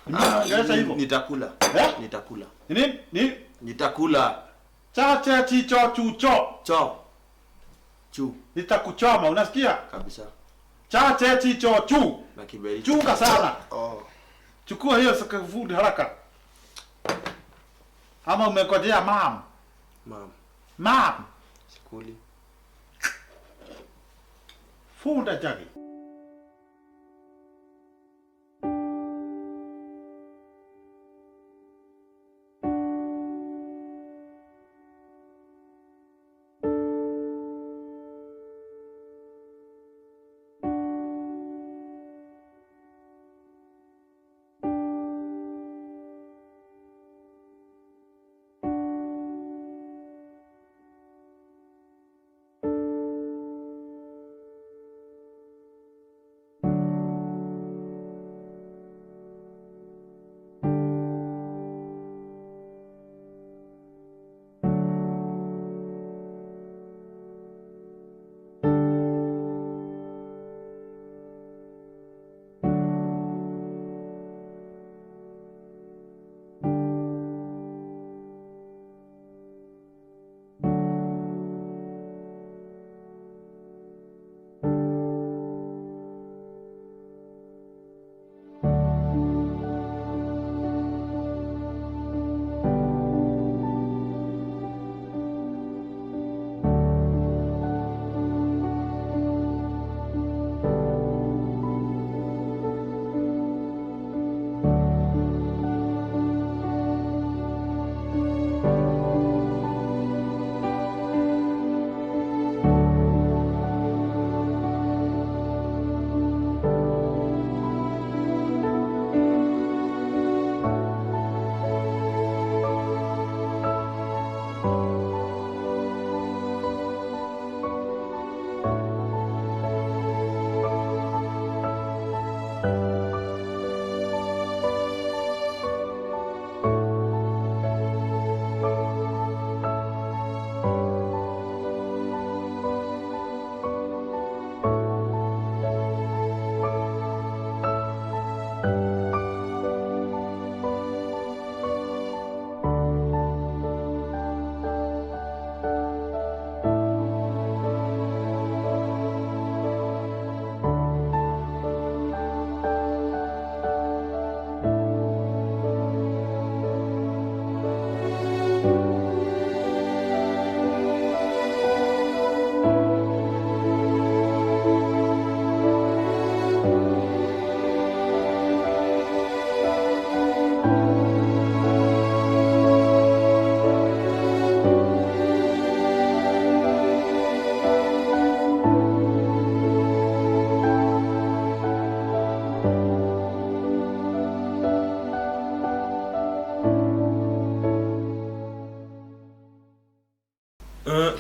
Mimi naongelesha hivyo. Nitakula. Eh? Nitakula. Nini? Ni nitakula. Cha cha chi cho chu cho. Cho. Chu. Nitakuchoma, unasikia? Kabisa. Cha cha chi cho chu. Na kiberi. Chunga sana. Oh. Chukua hiyo sakafu haraka. Ama umekojea mam? Mam. Mam. Sikuli. Funda jagi.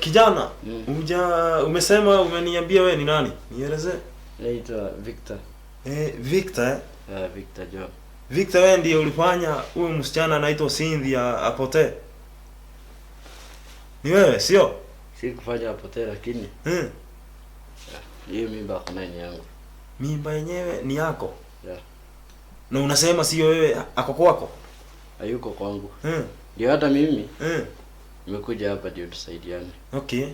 Kijana, umesema umeniambia wewe ni nani? Nieleze. Naitwa Victor. Victor eh? Victor John. Victor, wewe ndiye ulifanya huyu msichana anaitwa Cynthia apotee? Ni wewe, sio? Sikufanya apotee, lakini hiyo mimba kuna ni yangu. Mimba yenyewe ni yako? Yeah. Na unasema sio wewe, ako kwako? Hayuko kwangu. Ndio hata mimi nimekuja hapa ndio tusaidiane. Okay. Yeah.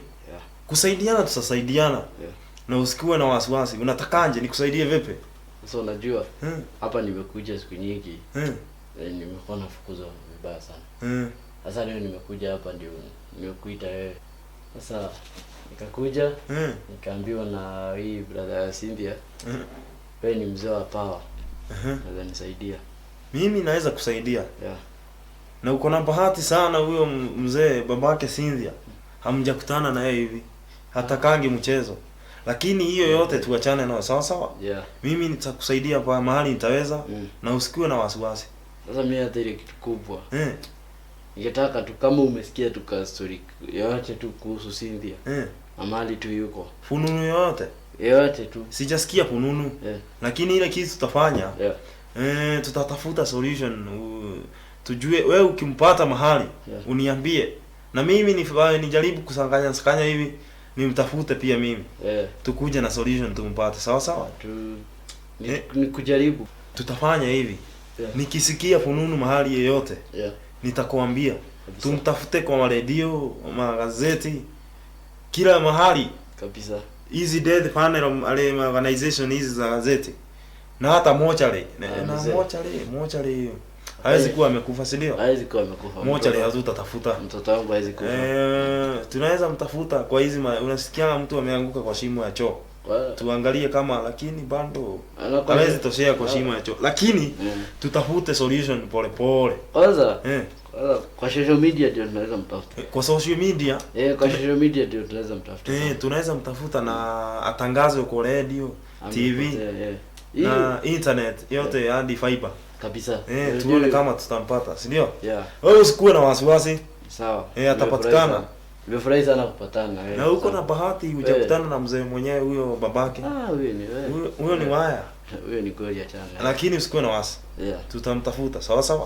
Kusaidiana tutasaidiana. Yeah. Na usikuwe na wasiwasi. Unatakaje nikusaidie vipi? Sasa unajua hapa nimekuja siku nyingi. Nimekuwa nafukuzwa vibaya sana. Sasa leo nimekuja hapa ndio nimekuita wewe. Sasa nikakuja nikaambiwa na hii brother ya Cynthia. Wewe ni mzee wa power. Naweza nisaidia. Mimi naweza kusaidia. Yeah. Na uko na bahati sana, huyo mzee babake Cynthia hamjakutana na yeye hivi. Hatakangi mchezo. Lakini hiyo yote tuachane nayo, sawa sawa? Yeah. Mimi nitakusaidia kwa mahali nitaweza na usikuwe na wasiwasi. Sasa mimi hata ile kitu kubwa. Ningetaka tu kama umesikia tu ka story yote tu kuhusu Cynthia. Na mahali tu yuko. Fununu yote? Yote tu. Sijasikia fununu. Lakini ile kitu tutafanya. Tutatafuta solution. Tujue wewe ukimpata mahali uniambie. Na mimi nijaribu kusanganya hivi nimtafute pia mimi. Tukuje na solution tumpate, sawa sawa? Ni kujaribu. Tutafanya hivi. Nikisikia fununu mahali yeyote, nitakuambia. Tumtafute kwa redio, magazeti, kila mahali. Kabisa. Hizi death panel organization hizi za gazeti. Na hata mochari. Na mochari hawezi kuwa amekufa, si ndio? Hawezi kuwa amekufa. Mochari hatutatafuta. Mtoto wangu hawezi kufa. Tunaweza mtafuta kwa hizi unasikia mtu ameanguka kwa shimo ya choo. Tuangalie kama, lakini bado hawezi toshea kwa shimo ya choo. Lakini tutafute solution pole pole. Kwanza kwa social media ndio tunaweza mtafuta. Kwa social media? Kwa social media ndio tunaweza mtafuta. Tunaweza mtafuta na atangazwe kwa radio, TV na internet yote hadi fiber. Kabisa. Tuone kama tutampata, si ndio? Yeah. Wewe usikuwe na wasiwasi. Sawa. Atapatikana. Nimefurahi sana kupatana na wewe. Na uko na bahati hujakutana na mzee mwenyewe huyo babake. Huyo ni wewe. Huyo ni waya. Huyo ni kweli, achana. Lakini usikuwe na wasi. Tutamtafuta, sawa sawa?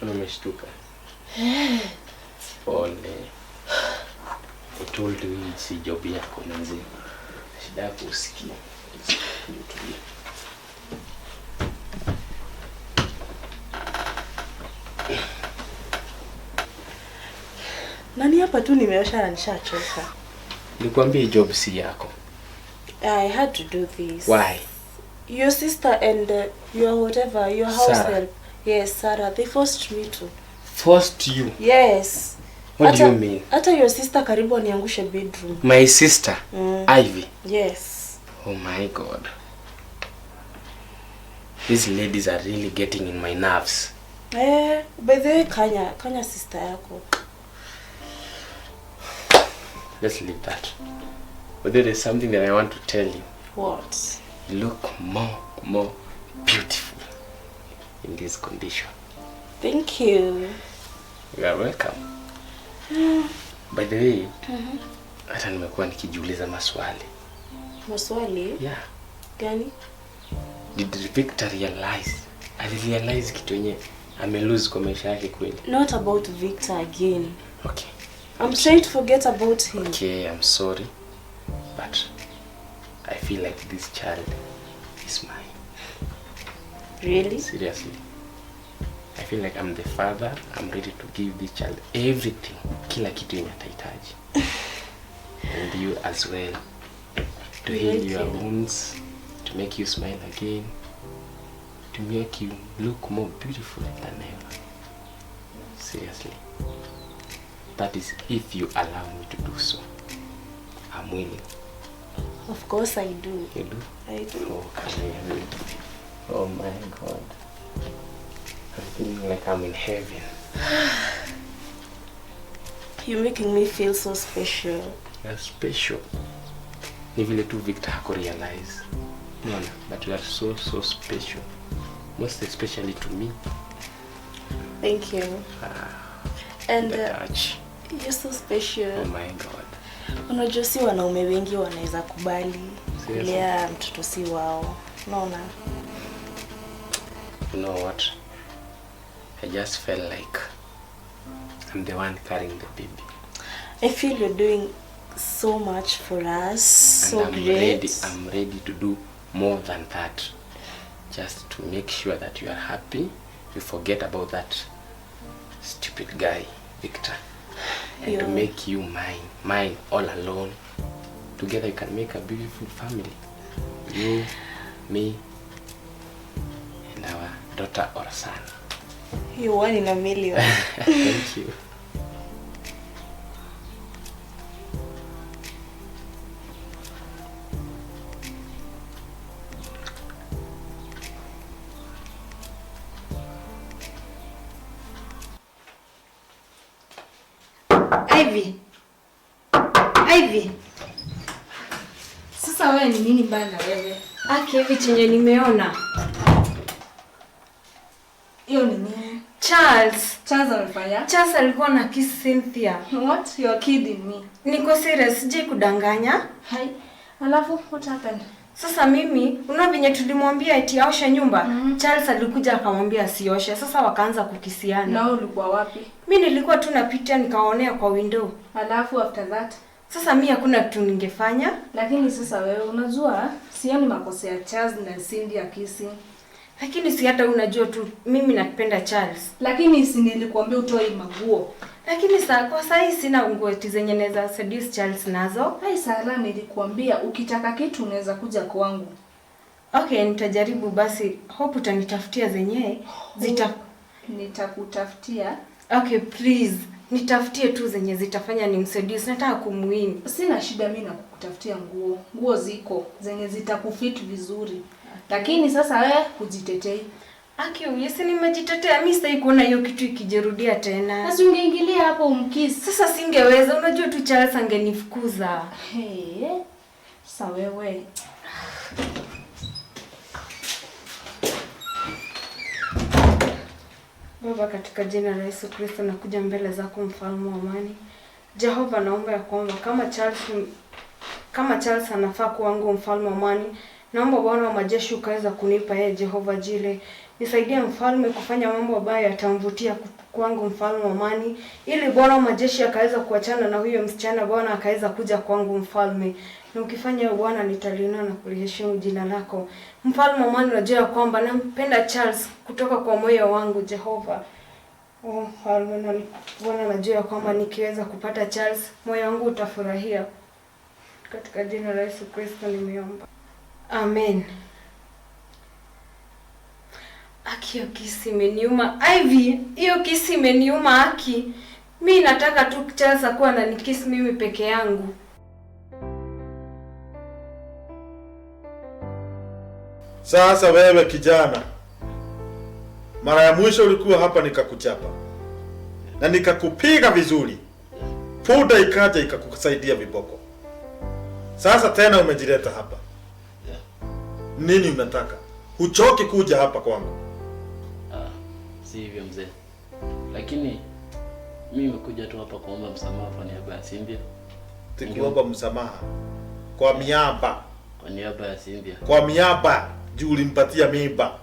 Umeshtuka. Pole. I told you hii si job yako mzee. Shida yako usikie. Utulie. Nani hapa tu nimeosha na nishachoka. Nikwambie job si yako. I had to do this. Why? Your sister and your whatever, your house Sarah. help. Yes, Sarah, they forced me to. Forced you? Yes. What do you mean? Hata your sister karibu aniangushe bedroom. My sister? Ivy? Yes. Oh my God. These ladies are really getting in my nerves. By the way, Kanya sister yako. Let's leave that. But there is something that I want to tell you. What? You look more beautiful in this condition. Thank you. You are welcome. By the way, hata nimekuwa nikijiuliza maswali. Maswali? Yeah. Gani? Did Victor realize? Alirealize kitu yenye ame lose kwa maisha yake kweli? Not about Victor again. Okay. I'm trying to forget about him. Okay, I'm sorry. But I feel like this child is mine. Really? Seriously. I feel like I'm the father. I'm ready to give this child everything. Kila kitu yenye atahitaji. And you as well. To heal your wounds, to make you smile again, to make you look more beautiful than ever. Seriously. That is if you allow me to do so. I'm willing. Of course I do. You do? I do. Oh, come here, baby. Oh my God. I'm feeling like I'm in heaven. You're making me feel so special. You're special. Ni vile tu Victor hako realize. No, but you are so special. Most especially to me. Thank you. And the touch. You're so special. Oh my God. Unajua si wanaume wengi wanaweza kubali kulea mtoto si wao. Unaona? You know what? I just felt like I'm the one carrying the baby. I feel you're doing so much for us. So and I'm great. I'm ready to do more than that. Just to make sure that you are happy. You forget about that stupid guy, Victor. And to make you mine all alone. Together you can make a beautiful family. You, me, and our daughter or son. You one in a million. Thank you. Ivy. Ivy. Sasa wewe ni nini bana wewe? Aki hivi chenye nimeona. Hiyo ni nini? Charles. Charles amefanya? Charles alikuwa na kiss Cynthia. What? You're kidding me. Niko serious, sijai kudanganya. Hai. Alafu what happened? Sasa mimi, unaona venye tulimwambia eti aoshe nyumba? Charles alikuja akamwambia asioshe. Sasa wakaanza kukisiana. Na wewe ulikuwa wapi? Mimi nilikuwa tu napitia nikaonea kwa window. Alafu after that? Sasa mimi hakuna kitu ningefanya. Lakini sasa wewe unajua sioni makosa ya Charles na Cindy kissing. Lakini si hata unajua tu mimi napenda Charles. Lakini si nilikuambia utoe maguo. Lakini kwa saa sina nguo eti zenye naweza seduce Charles nazo. Hai Sara, nilikuambia ukitaka kitu unaweza kuja kwangu. Okay, nitajaribu basi. Hope utanitafutia zenyewe. Nitakutafutia. Okay, please. Nitafutie tu zenye zitafanya nimseduce. Nataka kumuwin. Sina shida mimi na kukutafutia nguo. Nguo ziko zenye zitakufit vizuri. Lakini sasa wewe hujitetei. Aki, yesi nimejitetea. Mimi sitaki kuona hiyo kitu ikijirudia tena. Sasa ungeingilia hapo umkiss. Sasa singeweza. Unajua tu Charles angenifukuza. Hey, sasa wewe. Baba, katika jina la Yesu Kristo nakuja mbele zako mfalme wa amani. Jehova, naomba ya kwamba kama Charles anafaa kuwa wangu mfalme wa amani, naomba Bwana wa majeshi ukaweza kunipa yeye Jehova jile. Nisaidie mfalme kufanya mambo ambayo yatamvutia kwangu mfalme wa amani, ili Bwana wa majeshi akaweza kuachana na huyo msichana, Bwana akaweza kuja kwangu mfalme. Na ukifanya Bwana nitalinua na kuliheshimu jina lako. Mfalme wa amani, najua kwamba nampenda Charles kutoka kwa moyo wangu Jehova. Oh mfalme, na Bwana najua kwamba nikiweza kupata Charles moyo wangu utafurahia. Katika jina la Yesu Kristo nimeomba. Amen. Aki, hiyo kisi imeniuma. Ivy, hiyo kisi imeniuma Aki. Mi nataka tu Charles akuwa ananikiss mimi peke yangu. Sasa wewe kijana, mara ya mwisho ulikuwa hapa nikakuchapa na nikakupiga vizuri. Puda ikaja ikakusaidia viboko. Sasa tena umejileta hapa. Nini unataka? Huchoki kuja hapa kwangu? Si hivyo mzee. Lakini mimi nimekuja tu hapa kuomba msamaha kwa niaba ya Cynthia. Tukuomba msamaha kwa miaba. Kwa niaba ya Cynthia. Kwa miaba juu ulimpatia mimba.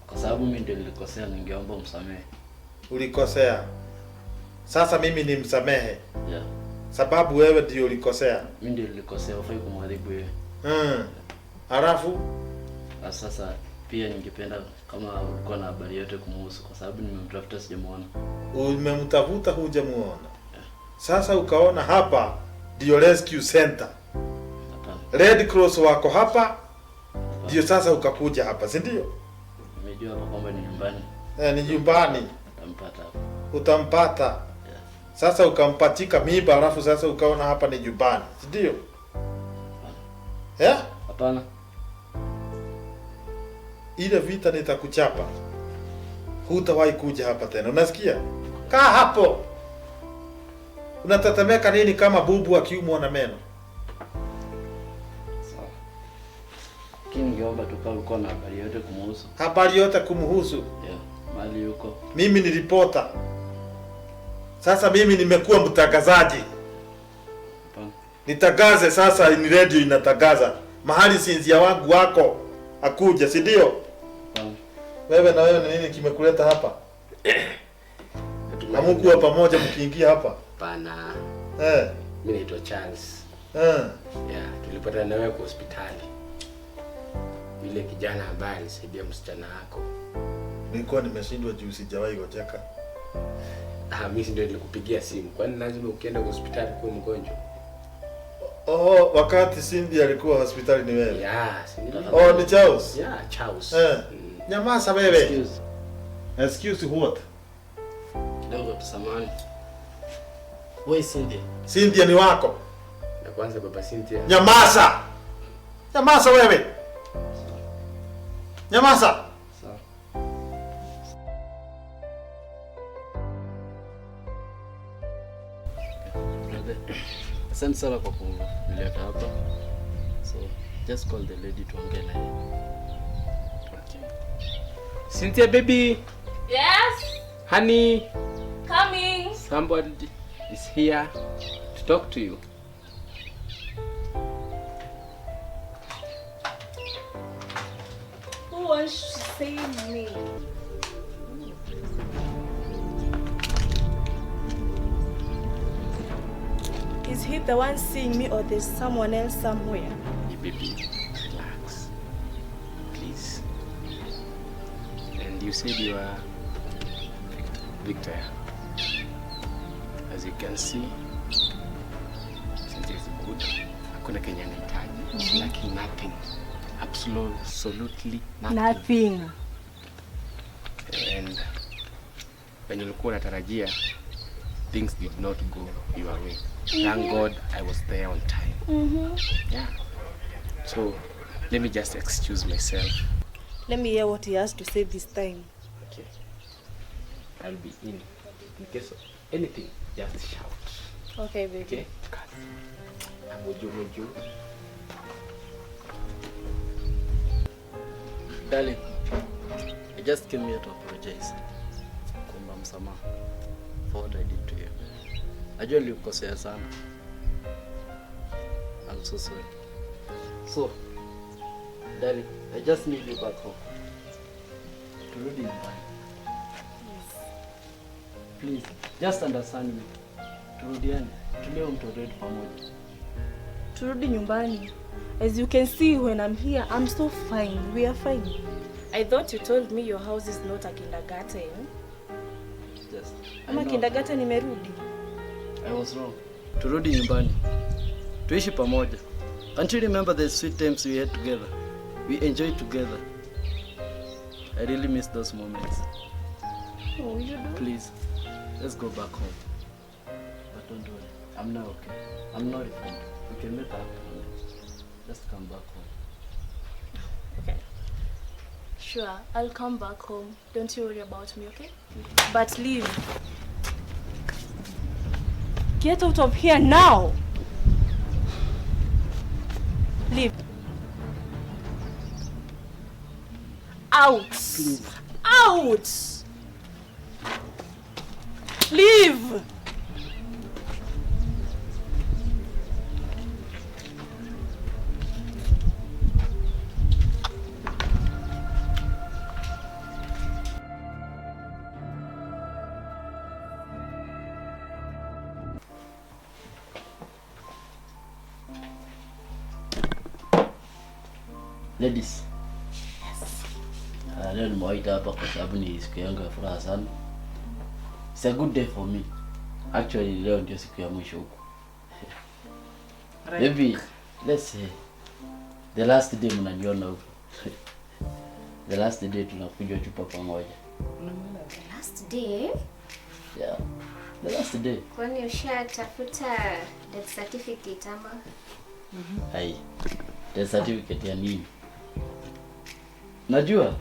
Kwa sababu mimi ndio nilikosea, ningeomba msamehe. Ulikosea. Sasa mimi ni msamehe. Yeah. Sababu wewe ndio ulikosea. Mimi ndio nilikosea, hufai kumwadhibu yeye. Halafu sasa pia ningependa kama ulikuwa na habari yote kumhusu, kwa sababu nimemtafuta sijamuona. Umemtafuta hujamuona. Yeah. Sasa ukaona hapa ndio rescue center. Hapana. Red Cross wako hapa. Ndio sasa ukakuja hapa, si ndio? Nimejua hapa kwamba ni nyumbani. Ni nyumbani. Utampata hapa. Utampata. Yeah. Sasa ukampatika mimba, alafu sasa ukaona hapa ni nyumbani, si ndio? Eh? Hapana. Ile vita nitakuchapa. Hutawahi kuja hapa tena. Unasikia? Kaa hapo. Unatetemeka nini kama bubu akiumwa na meno? Sawa. Lakini ningeomba tu kama ulikuwa na habari yote kumhusu. Habari yote kumhusu? Yeah, mahali yuko. Mimi ni reporter. Sasa mimi nimekuwa mtangazaji. Hapana. Nitangaze sasa, ni radio inatangaza. Mahali Cynthia wangu wako akuja, si ndio? Wewe na wewe ni nini kimekuleta hapa? Hamkuwa pamoja mkiingia hapa? Hapana. Mimi naitwa Charles. Yeah, tulipatana na wewe kwa hospitali. Yule kijana ambaye alisaidia msichana wako. Nilikuwa nimeshindwa juu sijawahi gojeka. Mimi ndio nilikupigia simu. Kwani lazima ukienda kwa hospitali kwa mgonjwa? Oh, wakati Cindy alikuwa hospitali ni wewe? Yeah, Cindy. Oh, ni Charles? Yeah, Charles. Nyamaza wewe. Excuse. Excuse what? Kidogo tusamahani. Wewe Cindy. Cynthia ni wako. Na kwanza baba Cynthia. Nyamaza. Nyamaza wewe. Nyamaza. Sawa. Asante sana kwa kunileta hapa. So, just call the lady tuongee naye. Okay. Cynthia baby. Yes. Honey. Coming. Somebody is here to talk to you. Who wants to see me? Is he the one seeing me or there's someone else somewhere? Hey, baby, relax. Please. And you said you are Victor. As you can see, Cynthia is good. Hakuna kenye anahitaji. Lacking nothing. Absolutely nothing. Nothing. And when you ulikuwa unatarajia, things did not go your way. Thank God I was there on time. Yeah. So let me just excuse myself. Let me hear what he has to say this time. Okay. I'll be in. In case of anything, just shout. Okay, baby. Okay? Amuju. Darling, I just came here to apologize. Kuomba msamaha for what I did to you. Najua nilikukosea sana. I'm so sorry. So, darling, I just need you back home. Turudi nyumbani. Yes. Please, just understand me. Turudiane. Tulee mtoto wetu pamoja. Turudi nyumbani. As you can see, when I'm here, I'm so fine. We are fine. I thought you told me your house is not a kindergarten. Yes. Ama kindergarten imerudi. I was wrong. Turudi nyumbani. Tuishi pamoja. Can't you remember the sweet times we had together? We enjoyed together. I really miss those moments. Oh, you do? Please, let's go back home. Don't worry. I'm not okay. I'm not reformed. We can make up. Just come back home. Okay. Sure, I'll come back home. Don't you worry about me, okay? But leave. Get out of here now! Leave. Out! Please. Out! Leave! Ladies. Yes. Leo nimewaita hapa kwa sababu ni siku yangu ya furaha sana. It's a good day for me. Actually leo ndio siku ya mwisho huko. Right. Maybe let's say the last day mnaniona huko. The last day tunakunywa chupa pamoja. The last day? Yeah. The last day. Kwani ushatafuta death certificate ama? Hai. Death certificate ya nini? Najua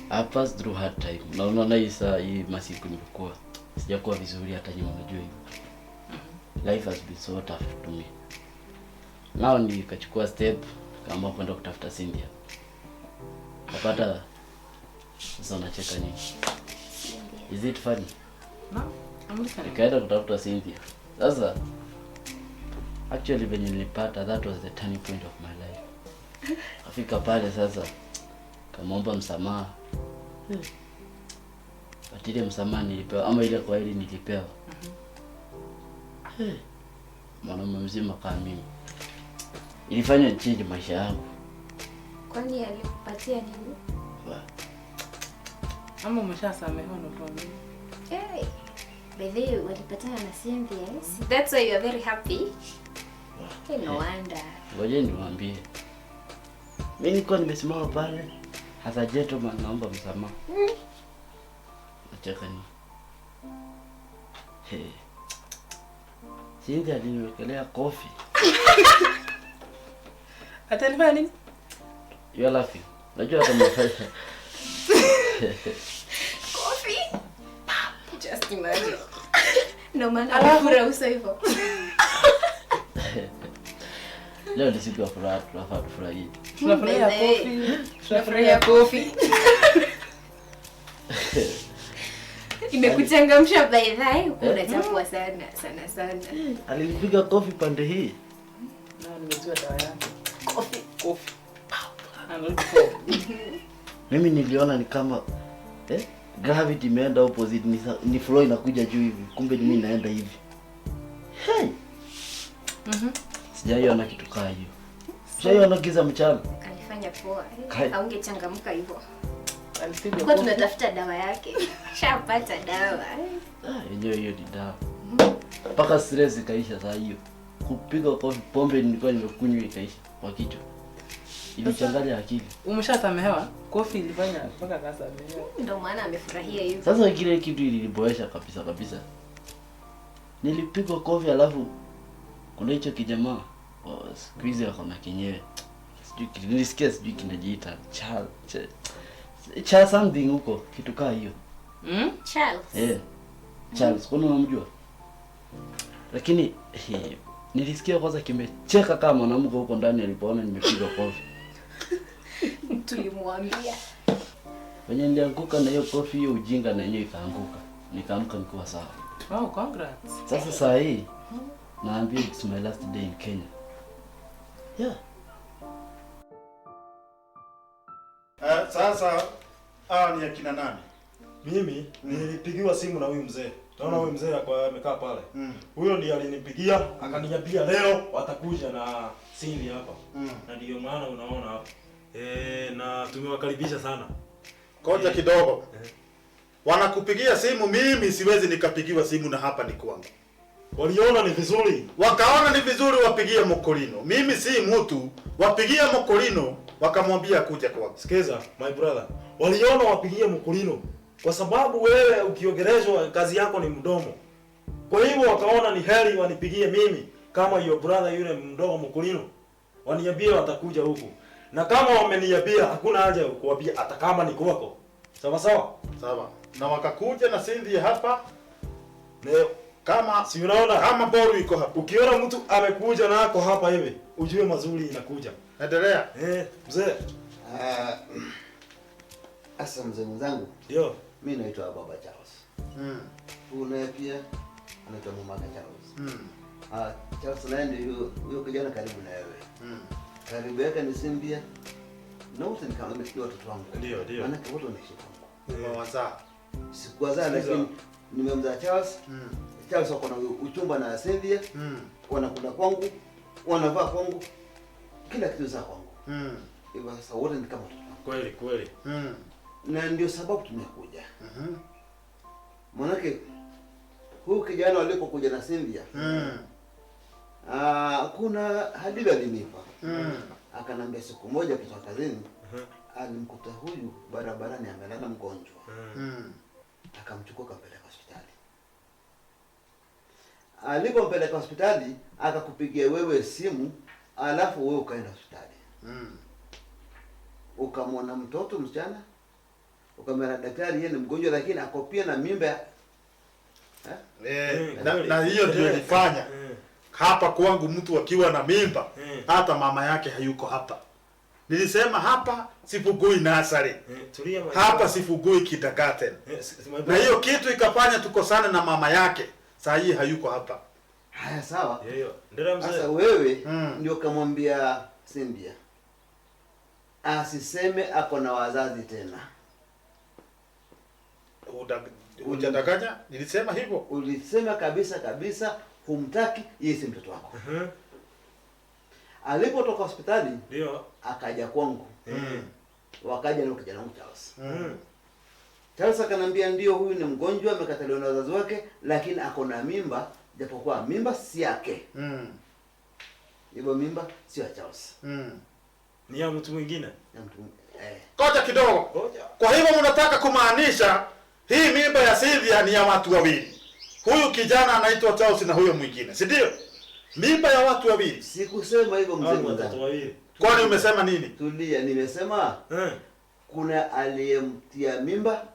I passed through hard time. Na unaona hii saa hii masiku nimekuwa sijakuwa vizuri hata nyuma, unajua hivyo. Life has been so tough to me. Now nikachukua step kama kwenda kutafuta Cynthia. Napata sasa unacheka nini? Is it funny? No, I'm listening. Nikaenda kutafuta Cynthia. Sasa actually when nilipata, that was the turning point of my life. Afika pale sasa kamwomba msamaha. But ile msamaha nilipewa ama ile kwa ile nilipewa. Mwanaume mzima kama mimi. Ilifanya change maisha yangu. Kwani alikupatia nini? Ama umeshasamehewa na tuambie. Hey. By the way, walipatana na Cynthia. That's why you are very happy. Hey, no wonder. Ngoja niwaambie. Mimi nilikuwa nimesimama pale hasa gentleman naomba msamaha. Nacheka nini? Hey. Cynthia aliniwekelea kofi. Atalifanya nini? You are laughing. Najua hata mnafanya. Kofi? Just imagine. No maana alifura uso hivyo. Leo ni siku ya furaha, tunafaa tufurahie. Tunafurahia kofi. Tunafurahia kofi. Imekuchangamsha by the way, unachafua sana sana sana. Alinipiga kofi pande hii. Na nimejua dawa yake. Kofi. Kofi. Mimi niliona ni kama gravity imeenda opposite, ni flow inakuja juu hivi, kumbe ni mimi naenda hivi. Hey. Sijaiona kitu kama hiyo. Sijaiona giza mchana. Alifanya poa. Haungechangamka hivyo. Kwa tunatafuta dawa yake. Shapata dawa. Yenyewe hiyo ni dawa. Mpaka stress ikaisha saa hiyo. Kupiga kofi pombe nilikuwa nimekunywa ikaisha kwa kichwa. Ilichanganya akili. Umeshasamehewa? Kofi ilifanya mpaka akasamehewa. Ndio maana amefurahia hivyo. Sasa kile kitu iliniboesha kabisa kabisa. Nilipigwa kofi alafu kuna hicho kijamaa siku hizi wako na kenyewe. Sijui nilisikia sijui kinajiita Charles something huko kitu kaa hiyo. Charles. Charles, kwani unamjua? Lakini nilisikia kwanza kimecheka kama mwanamke huko ndani alipoona nimepiga kofi. Tulimwambia. Wenye nilianguka na hiyo kofi hiyo ujinga na yenyewe ikaanguka. Nikaamka nikiwa sawa. Oh, congrats. Sasa saa hii naambia it's my last day in Kenya. Yeah. Sasa hawa ni akina nani? Mimi nilipigiwa simu na huyu mzee. Naona huyu mzee amekaa pale. Huyo ndiye alinipigia, akaniambia leo watakuja na Cindy hapa. Na ndio maana unaona hapa. Na tumewakaribisha sana. Koja kidogo. Wanakupigia simu, mimi siwezi nikapigiwa simu na hapa ni kwangu. Waliona ni vizuri. Wakaona ni vizuri wapigie Mokolino. Mimi si mtu, wapigie Mokolino wakamwambia kuja kwangu. Sikiza my brother. Waliona wapigie Mokolino kwa sababu wewe ukiongeleshwa kazi yako ni mdomo. Kwa hivyo wakaona ni heri wanipigie mimi kama your brother yule mdogo Mkulino. Waniambie watakuja huku. Na kama wameniambia hakuna haja ya kuambia hata kama ni kwako. Sawa sawa? Sawa. Na wakakuja na Cynthia hapa. Leo kama si unaona kama boru iko hapa. Ukiona mtu amekuja na ako hapa hivi, ujue mazuri inakuja. Endelea. Mzee. Asa mzee mwenzangu. Ndio. Mimi naitwa Baba Charles. Huyu naye pia anaitwa Mama Charles. Charles naye ndio huyo kijana karibu na wewe. Karibu yake ni Cynthia. Na wote ni kama ni watoto wangu. Ndio, ndio. Maana wote wanaishi kwangu. Umewazaa. Sikuwazaa lakini nimemzaa Charles. Charles wako na uchumba na Cynthia. Wanakula kwangu, wanavaa kwangu, kila kitu za kwangu. Hivyo sasa wote ni kama watoto wangu. Kweli, kweli. Na ndio sababu tumekuja. Maanake huyu kijana alipokuja na Cynthia, kuna hadithi alinipa. Akanambia siku moja kutoka kazini, alimkuta huyu barabarani amelala mgonjwa. Akamchukua akampeleka hospitali. Alipompeleka hospitali akakupigia wewe simu, alafu wewe ukaenda hospitali. Ukamwona mtoto msichana, ukamwambia daktari yeye ni mgonjwa lakini akopia na mimba. Na hiyo ndio ilifanya hapa kwangu mtu akiwa na mimba hata mama yake hayuko hapa. Nilisema hapa sifugui nursery. Hapa sifugui kindergarten. Na hiyo kitu ikafanya tukosane na mama yake. Saa hii hayuko hapa. Haya sawa. Ndio mzee. Sasa wewe ndio kamwambia Cynthia asiseme ako na wazazi tena. Hujadanganya? Nilisema hivyo. Ulisema kabisa kabisa humtaki, yeye si mtoto wako. Alipotoka hospitali ndio akaja kwangu. Wakaja na kijana wangu Charles. Charles akanambia ndio huyu ni mgonjwa amekataliwa na wazazi wake lakini ako na mimba japokuwa mimba si yake. Hivyo mimba sio ya Charles. Ni ya mtu mwingine. Ya mtu Ngoja kidogo. Kwa hivyo mnataka kumaanisha hii mimba ya Cynthia ni ya watu wawili. Huyu kijana anaitwa Charles na huyo mwingine, si ndio? Mimba ya watu wawili. Sikusema hivyo mzee mwenzangu. Kwani umesema nini? Tulia, nimesema kuna aliyemtia mimba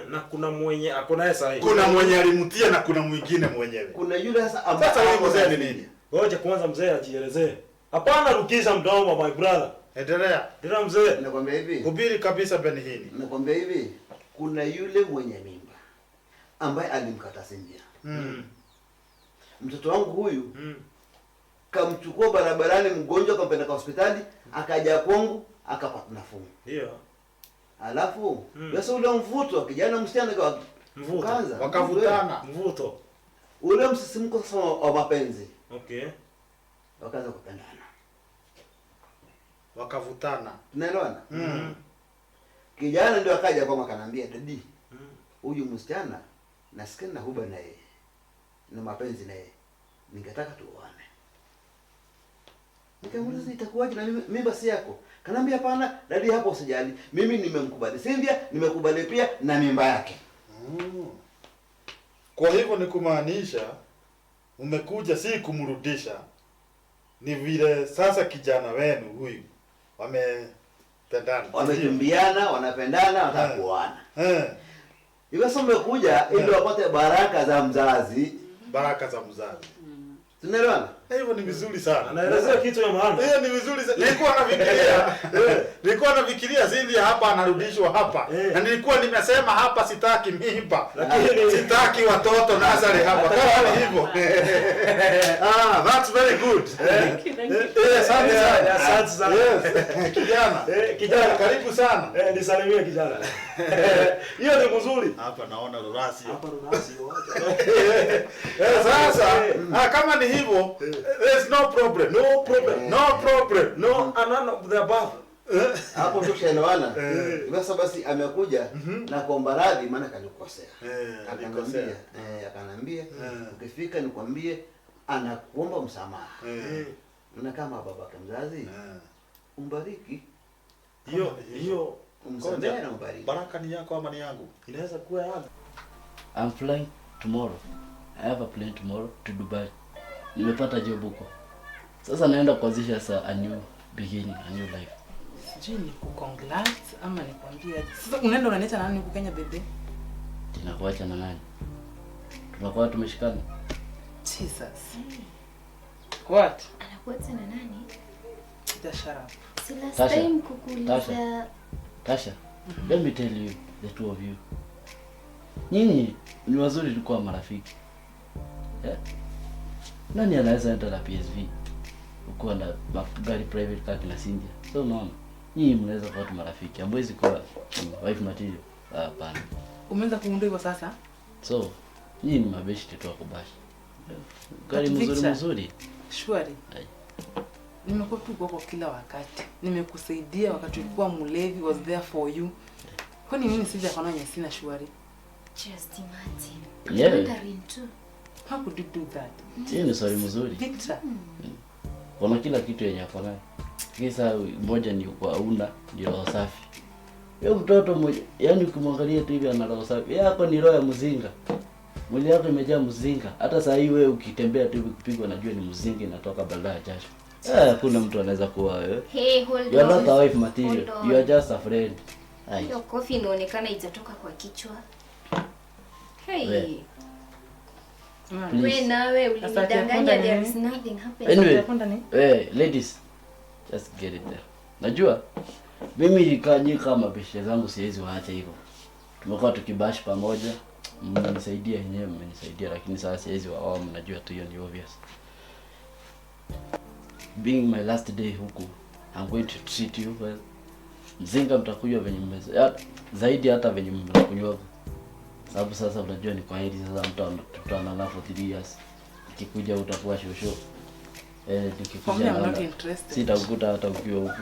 na kuna mwenye ako naye sahihi. Kuna mwenye alimtia na kuna mwingine mwenyewe. Kuna yule sasa ambaye sasa huyu mzee ni nini? Ngoja kwanza mzee ajielezee. Hapana rukisha mdomo my brother. Endelea. Ndio mzee. Nakwambia hivi. Hubiri kabisa Benihini. Nakwambia hivi, kuna yule mwenye mimba ambaye alimkata Cynthia. Mtoto wangu huyu kamchukua barabarani mgonjwa kampeleka hospitali, akaja kwangu akapata nafuu. Ndio. Alafu sasa ule mvuto kijana msichana kwa mvuto wakavutana mvuto. Ule msisimko sasa wa mapenzi. Okay. Wakaanza kupendana. Wakavutana. Tunaelewana? Kijana ndio akaja kwangu akanambia dadi, huyu msichana nasikia na huba na yeye. Na mapenzi na yeye. Ningetaka tuoane. Nikamuuliza itakuwaje na mimba si yako? Kanambia hapana, dadi hapo usijali. Mimi nimemkubali Cynthia, nimekubali pia na mimba yake. Kwa hivyo ni kumaanisha umekuja si kumrudisha, ni vile sasa kijana wenu huyu wamependana. Wamechumbiana, wanapendana, wanataka kuoana. Hivyo sasa umekuja ili wapate baraka za mzazi. Baraka za mzazi. Tunaelewana? Hivyo ni vizuri sana. Anaelezea kitu ya maana. Hiyo ni vizuri sana. Nilikuwa nafikiria Cynthia hapa anarudishwa hapa. Na nilikuwa nimesema hapa sitaki mimba. Lakini sitaki watoto nasari hapa. Kama hivyo. That's very good. Thank you, thank you. Asante sana. Asante sana. Yes. Kijana. Kijana karibu sana. Nisalimie kijana. Hiyo ni mzuri. Hapa naona rurasi. Hapa rurasi. Sasa kama ni hivyo, there's no problem. No problem. No problem. No, and none of the above. Hapo tushaelewana. Sasa basi amekuja na kuomba radhi maana kalikosea. Alikosea. Akanambia ukifika nikwambie anakuomba msamaha. Na kama babake mzazi umbariki. Hiyo umsamehe na umbariki. Baraka ni yako ama ni yangu? Inaweza kuwa yangu. I'm flying tomorrow I have a plane tomorrow to Dubai. Nimepata job huko. Sasa naenda kuanzisha sa a new beginning, a new life. Sijui ni kucongrats ama nikwambie aje. Sasa unaenda unaniacha na nani huku Kenya bebe? Tunakuacha na nani? Tunakuwa tumeshikana. Jesus. What? Anakuacha na nani? Just shut up. Si last Tasha, time kukuuliza. Tasha, let me tell you, the two of you. Nyinyi ni wazuri tulikuwa marafiki. Yeah? Nani anaweza enda na PSV? Ukiwa na gari private car na Cynthia. So unaona, nyinyi mnaweza kuwa tu marafiki. Hamwezi kuwa wife material. Hapana. Umeanza kuundwa hivyo sasa? So, nyinyi ni mabeshte tu wakubashi. Gari mzuri mzuri. Surely. Nimekuwa tu kwako kila wakati. Nimekusaidia wakati ulikuwa mlevi, was there for you. Kwani nini sija kwa nani sina shwari? Just imagine. Yeah. Wondering too. How could you do that? Hiyo ni swali mzuri. Victor. Kuna kila kitu yenye ako nayo. Kisa moja ni kwa una ndio roho safi. Yeye mtoto mmoja, yani ukimwangalia tu hivi ana roho safi. Yako ni roho ya mzinga. Mwili wako imejaa mzinga. Hata saa hii wewe ukitembea tu hivi kupigwa najua ni mzinga inatoka balaa jasho. Hakuna mtu anaweza kuwa wewe. Hey, hold You are on. not a wife material. You are just a friend. Ai. Hiyo kofi inaonekana itatoka kwa kichwa. Hey. We. We nawe ulinidanganya, there is nothing happening. Anyway, ladies, just get it there. Najua mimi nyi kama mabeshte zangu siwezi waacha hivyo. Tumekuwa tukibash pamoja, mmenisaidia yenyewe, mmenisaidia, lakini sasa siwezi waoa, mnajua tu hiyo ni obvious. Being my last day huku, I'm going to treat you well. Mzinga mtakunywa venye zaidi hata venye mnakunywa. Sababu sasa unajua ni kwa heri sasa mtu for 3 years. Nikikuja utakuwa shosho. Nikikuja naona sitakukuta hata ukiwa huku.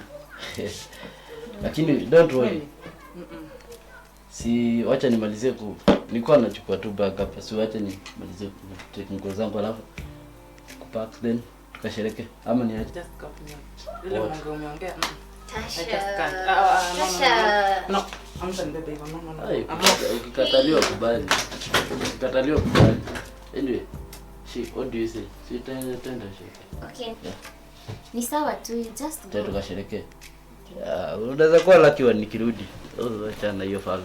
Lakini don't worry. Si wacha nimalizie nilikuwa nachukua tu bag hapa. Si wacha nimalizie ku nguo zangu alafu kupack then tukashereke ama ni aje? Just go. Ile mambo umeongea. Tasha. I just can't. Tasha. No. Hamtanibeba hivyo. No, no, no. Ukikataliwa kubali. Ukikataliwa kubali. Anyway, she, what do you say? Si tenda she. Okay. Yeah. Ni sawa tu, just go. Tukashereke. Unaweza kuwa lucky one nikirudi. Acha na hiyo fala.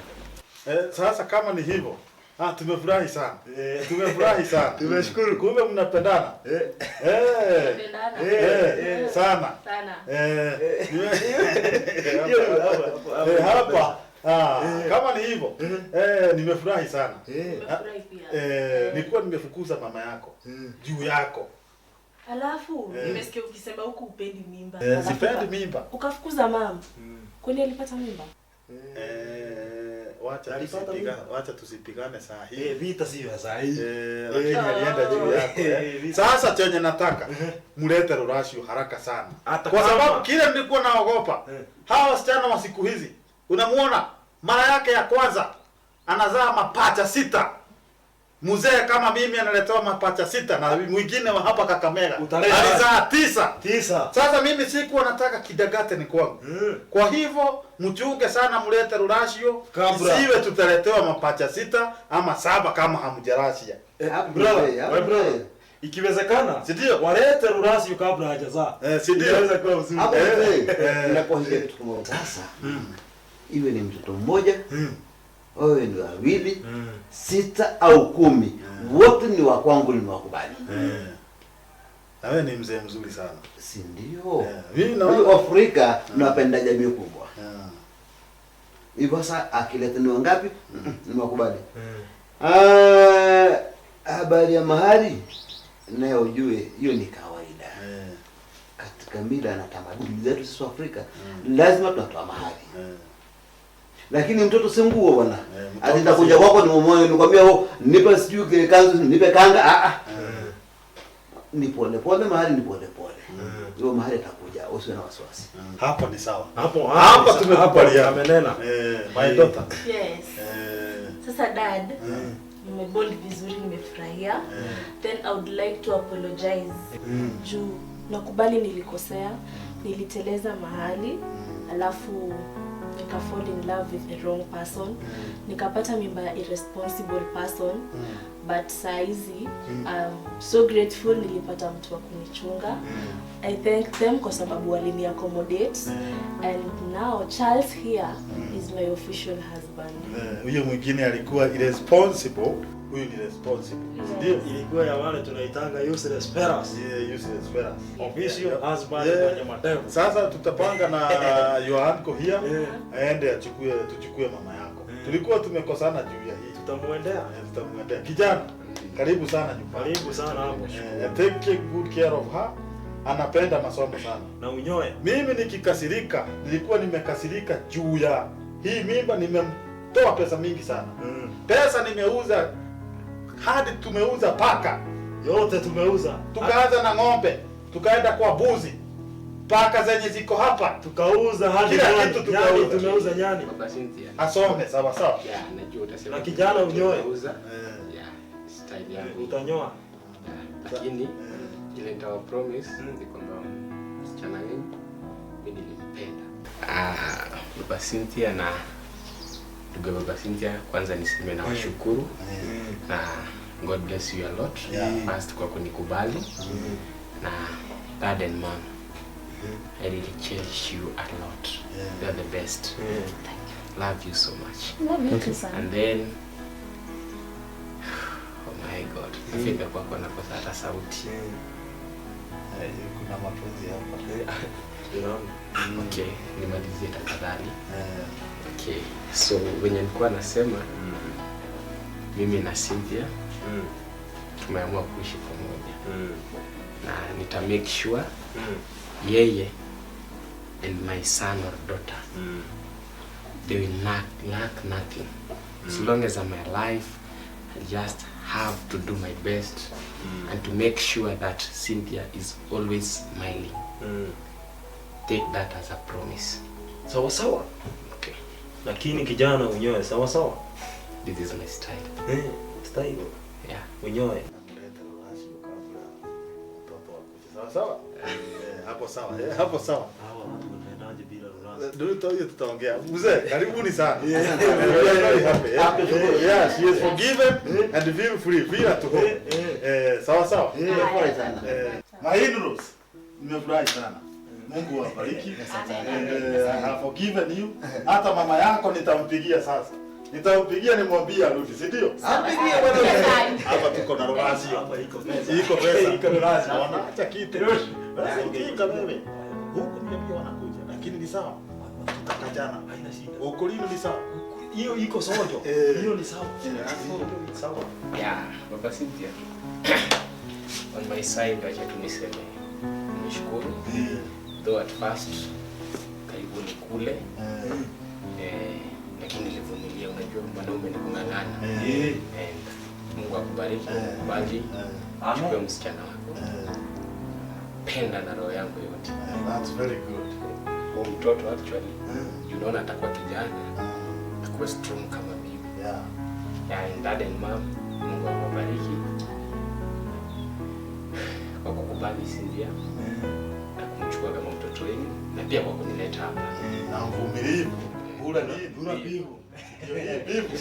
Sasa kama ni hivyo, tumefurahi sana. Tumefurahi sana. Tumeshukuru kumbe mnapendana. Sana. Sana. Hapa. Kama ni hivyo, nimefurahi sana. Nimefurahi pia. Nilikuwa nimefukuza mama yako juu yako. Alafu nimesikia ukisema huku upendi mimba. Sipendi mimba. Ukafukuza mama. Kwani alipata mimba? Wacha tusipigane saa hii. Vita si ya saa hii. Lakini alienda juu yako. Sasa chenye nataka mlete rurashu haraka sana. Kwa sababu kile nilikuwa naogopa. Hawa wasichana wa siku hizi unamuona mara yake ya kwanza anazaa mapacha 6. Mzee kama mimi analetewa mapacha 6 na mwingine wa hapa Kakamega alizaa 9. Sasa mimi sikuwa nataka kidagate ni kwangu. Kwa hivyo mchunge sana, mlete rurashio isiwe tutaletewa mapacha 6 ama 7 kama hamjarashia. Brother, ikiwezekana si ndio walete rurashio kabla hajazaa. Si ndio? Inaweza kuwa uzuri. Hapo ninapoingia kitu kimoja. Sasa iwe ni mtoto mmoja, wewe ni wawili, 6 au 10, wote ni wa kwangu, nimewakubali. Na wewe ni mzee mzuri sana. Si ndio? Mimi naona Afrika tunapenda jamii kubwa. Hivyo sasa akileta ni wangapi? Nimewakubali. Habari ya mahari nayo ujue hiyo ni kawaida. Katika mila na tamaduni zetu sisi Afrika lazima tunatoa mahari. Lakini mtoto si nguo bwana. Ati nitakuja kwako ni mumoyo nikwambia wewe nipe sijui kanzu nipe kanga. Ni pole pole mahali, ni pole pole. Hiyo mahali itakuja, usiwe na wasiwasi. Hapo ni sawa. Hapo tumekubaliana. Amenena. My daughter. Yes. Sasa dad, nimebond vizuri, nimefurahia. Then I would like to apologize. Juu nakubali nilikosea, niliteleza mahali, alafu Nika fall in love with the wrong person. Nikapata mimba ya irresponsible person. But saizi I'm so grateful nilipata mtu wa kunichunga. I thank them kwa sababu walini accommodate. And now Charles here is my official husband. Huyo mwingine alikuwa irresponsible, huyu ni responsible. Ndio ilikuwa ya wale tunaitanga useless parents. Yeah, useless parents. Official husband mwenye madevu. Sasa tutapanga na your uncle here aende achukue, tuchukue mama yako. Tulikuwa tumekosana juu ya hii. Tutamuendea. Tutamuendea. Kijana, karibu sana nyumbani. Karibu sana hapo. Take good care of her. Anapenda masomo sana. Na unyoe. Mimi nikikasirika, nilikuwa nimekasirika juu ya hii mimba, nimemtoa pesa mingi sana. Pesa nimeuza hadi tumeuza paka. Yote tumeuza. Tukaanza na ng'ombe, tukaenda kwa buzi. Paka zenye ziko hapa tukauza hadi kila kitu tukauza. Tumeuza nyani. Baba Cynthia. Asome sawa sawa. Yeah, najua utasema. Na kijana unyoe. Tumeuza. Yeah, style yangu. Utanyoa. Lakini ile nitawa promise ni kwamba msichana wenu mimi nilimpenda. Baba Cynthia na ndugu Baba Cynthia, kwanza niseme na washukuru. Na God bless you a lot. First kwa kunikubali. Na dad and mom, I really cherish you a lot. You are the best. Thank you. Love you so much. Love you too, son. And then, oh my God, nafika kwako nakosa hata sauti. Kuna mapenzi hapa. Okay, nimalizie tafadhali. Okay, so wenye nilikuwa nasema, mimi na Cynthia tumeamua kuishi pamoja. Na nita make sure yeye and my son or daughter, they will not lack nothing. As long as I'm alive, I just have to do my best and to make sure that Cynthia is always smiling. Take that as a promise. Sawa sawa. Okay. Lakini kijana unyoe sawa sawa. This is my style. Style. Yeah. Unyoe. Sawa sawa. Hapo sawa. Hapo sawa. Hawa watu wanaendaje bila rurasi? Ndio hiyo tutaongea. Mzee, karibuni sana. We are very happy. Yeah, she is forgiven and feel free. Feel at home. Sawa sawa. Nimefurahi sana. My in-laws, nimefurahi sana. Mungu awabariki. And I have forgiven you. Hata mama yako nitampigia sasa. Nitampigia nimwambie arudi, si ndio? Ampigie bwana. Hapa tuko na rurasi. Hapa iko pesa. Iko pesa. Iko rurasi. Wanaacha kitu. Sasa ujinga wewe. Huku ndio wanakuja, lakini ni sawa. Tutakajana. Haina shida. Ukulima ni sawa. Hiyo iko sojo. Hiyo ni sawa. Sawa. Yeah, Baba Cynthia. On my side acha tu niseme nimeshukuru. Though at first karibu ni kule. Lakini nilivumilia, unajua mwanaume ni kung'ang'ana. And Mungu akubariki, akubali. Chukue msichana wako. Penda na roho yangu yote. That's very good. Kwa mtoto actually, unaona atakuwa kijana, atakuwa strong kama mimi. Yeah. Yeah, and dad and mom, Mungu akubariki kwa kukubali Cynthia na kumchukua kama mtoto wenu na pia kwa kunileta hapa. Na mvumilivu. Bura bivu. Ndio hii bivu.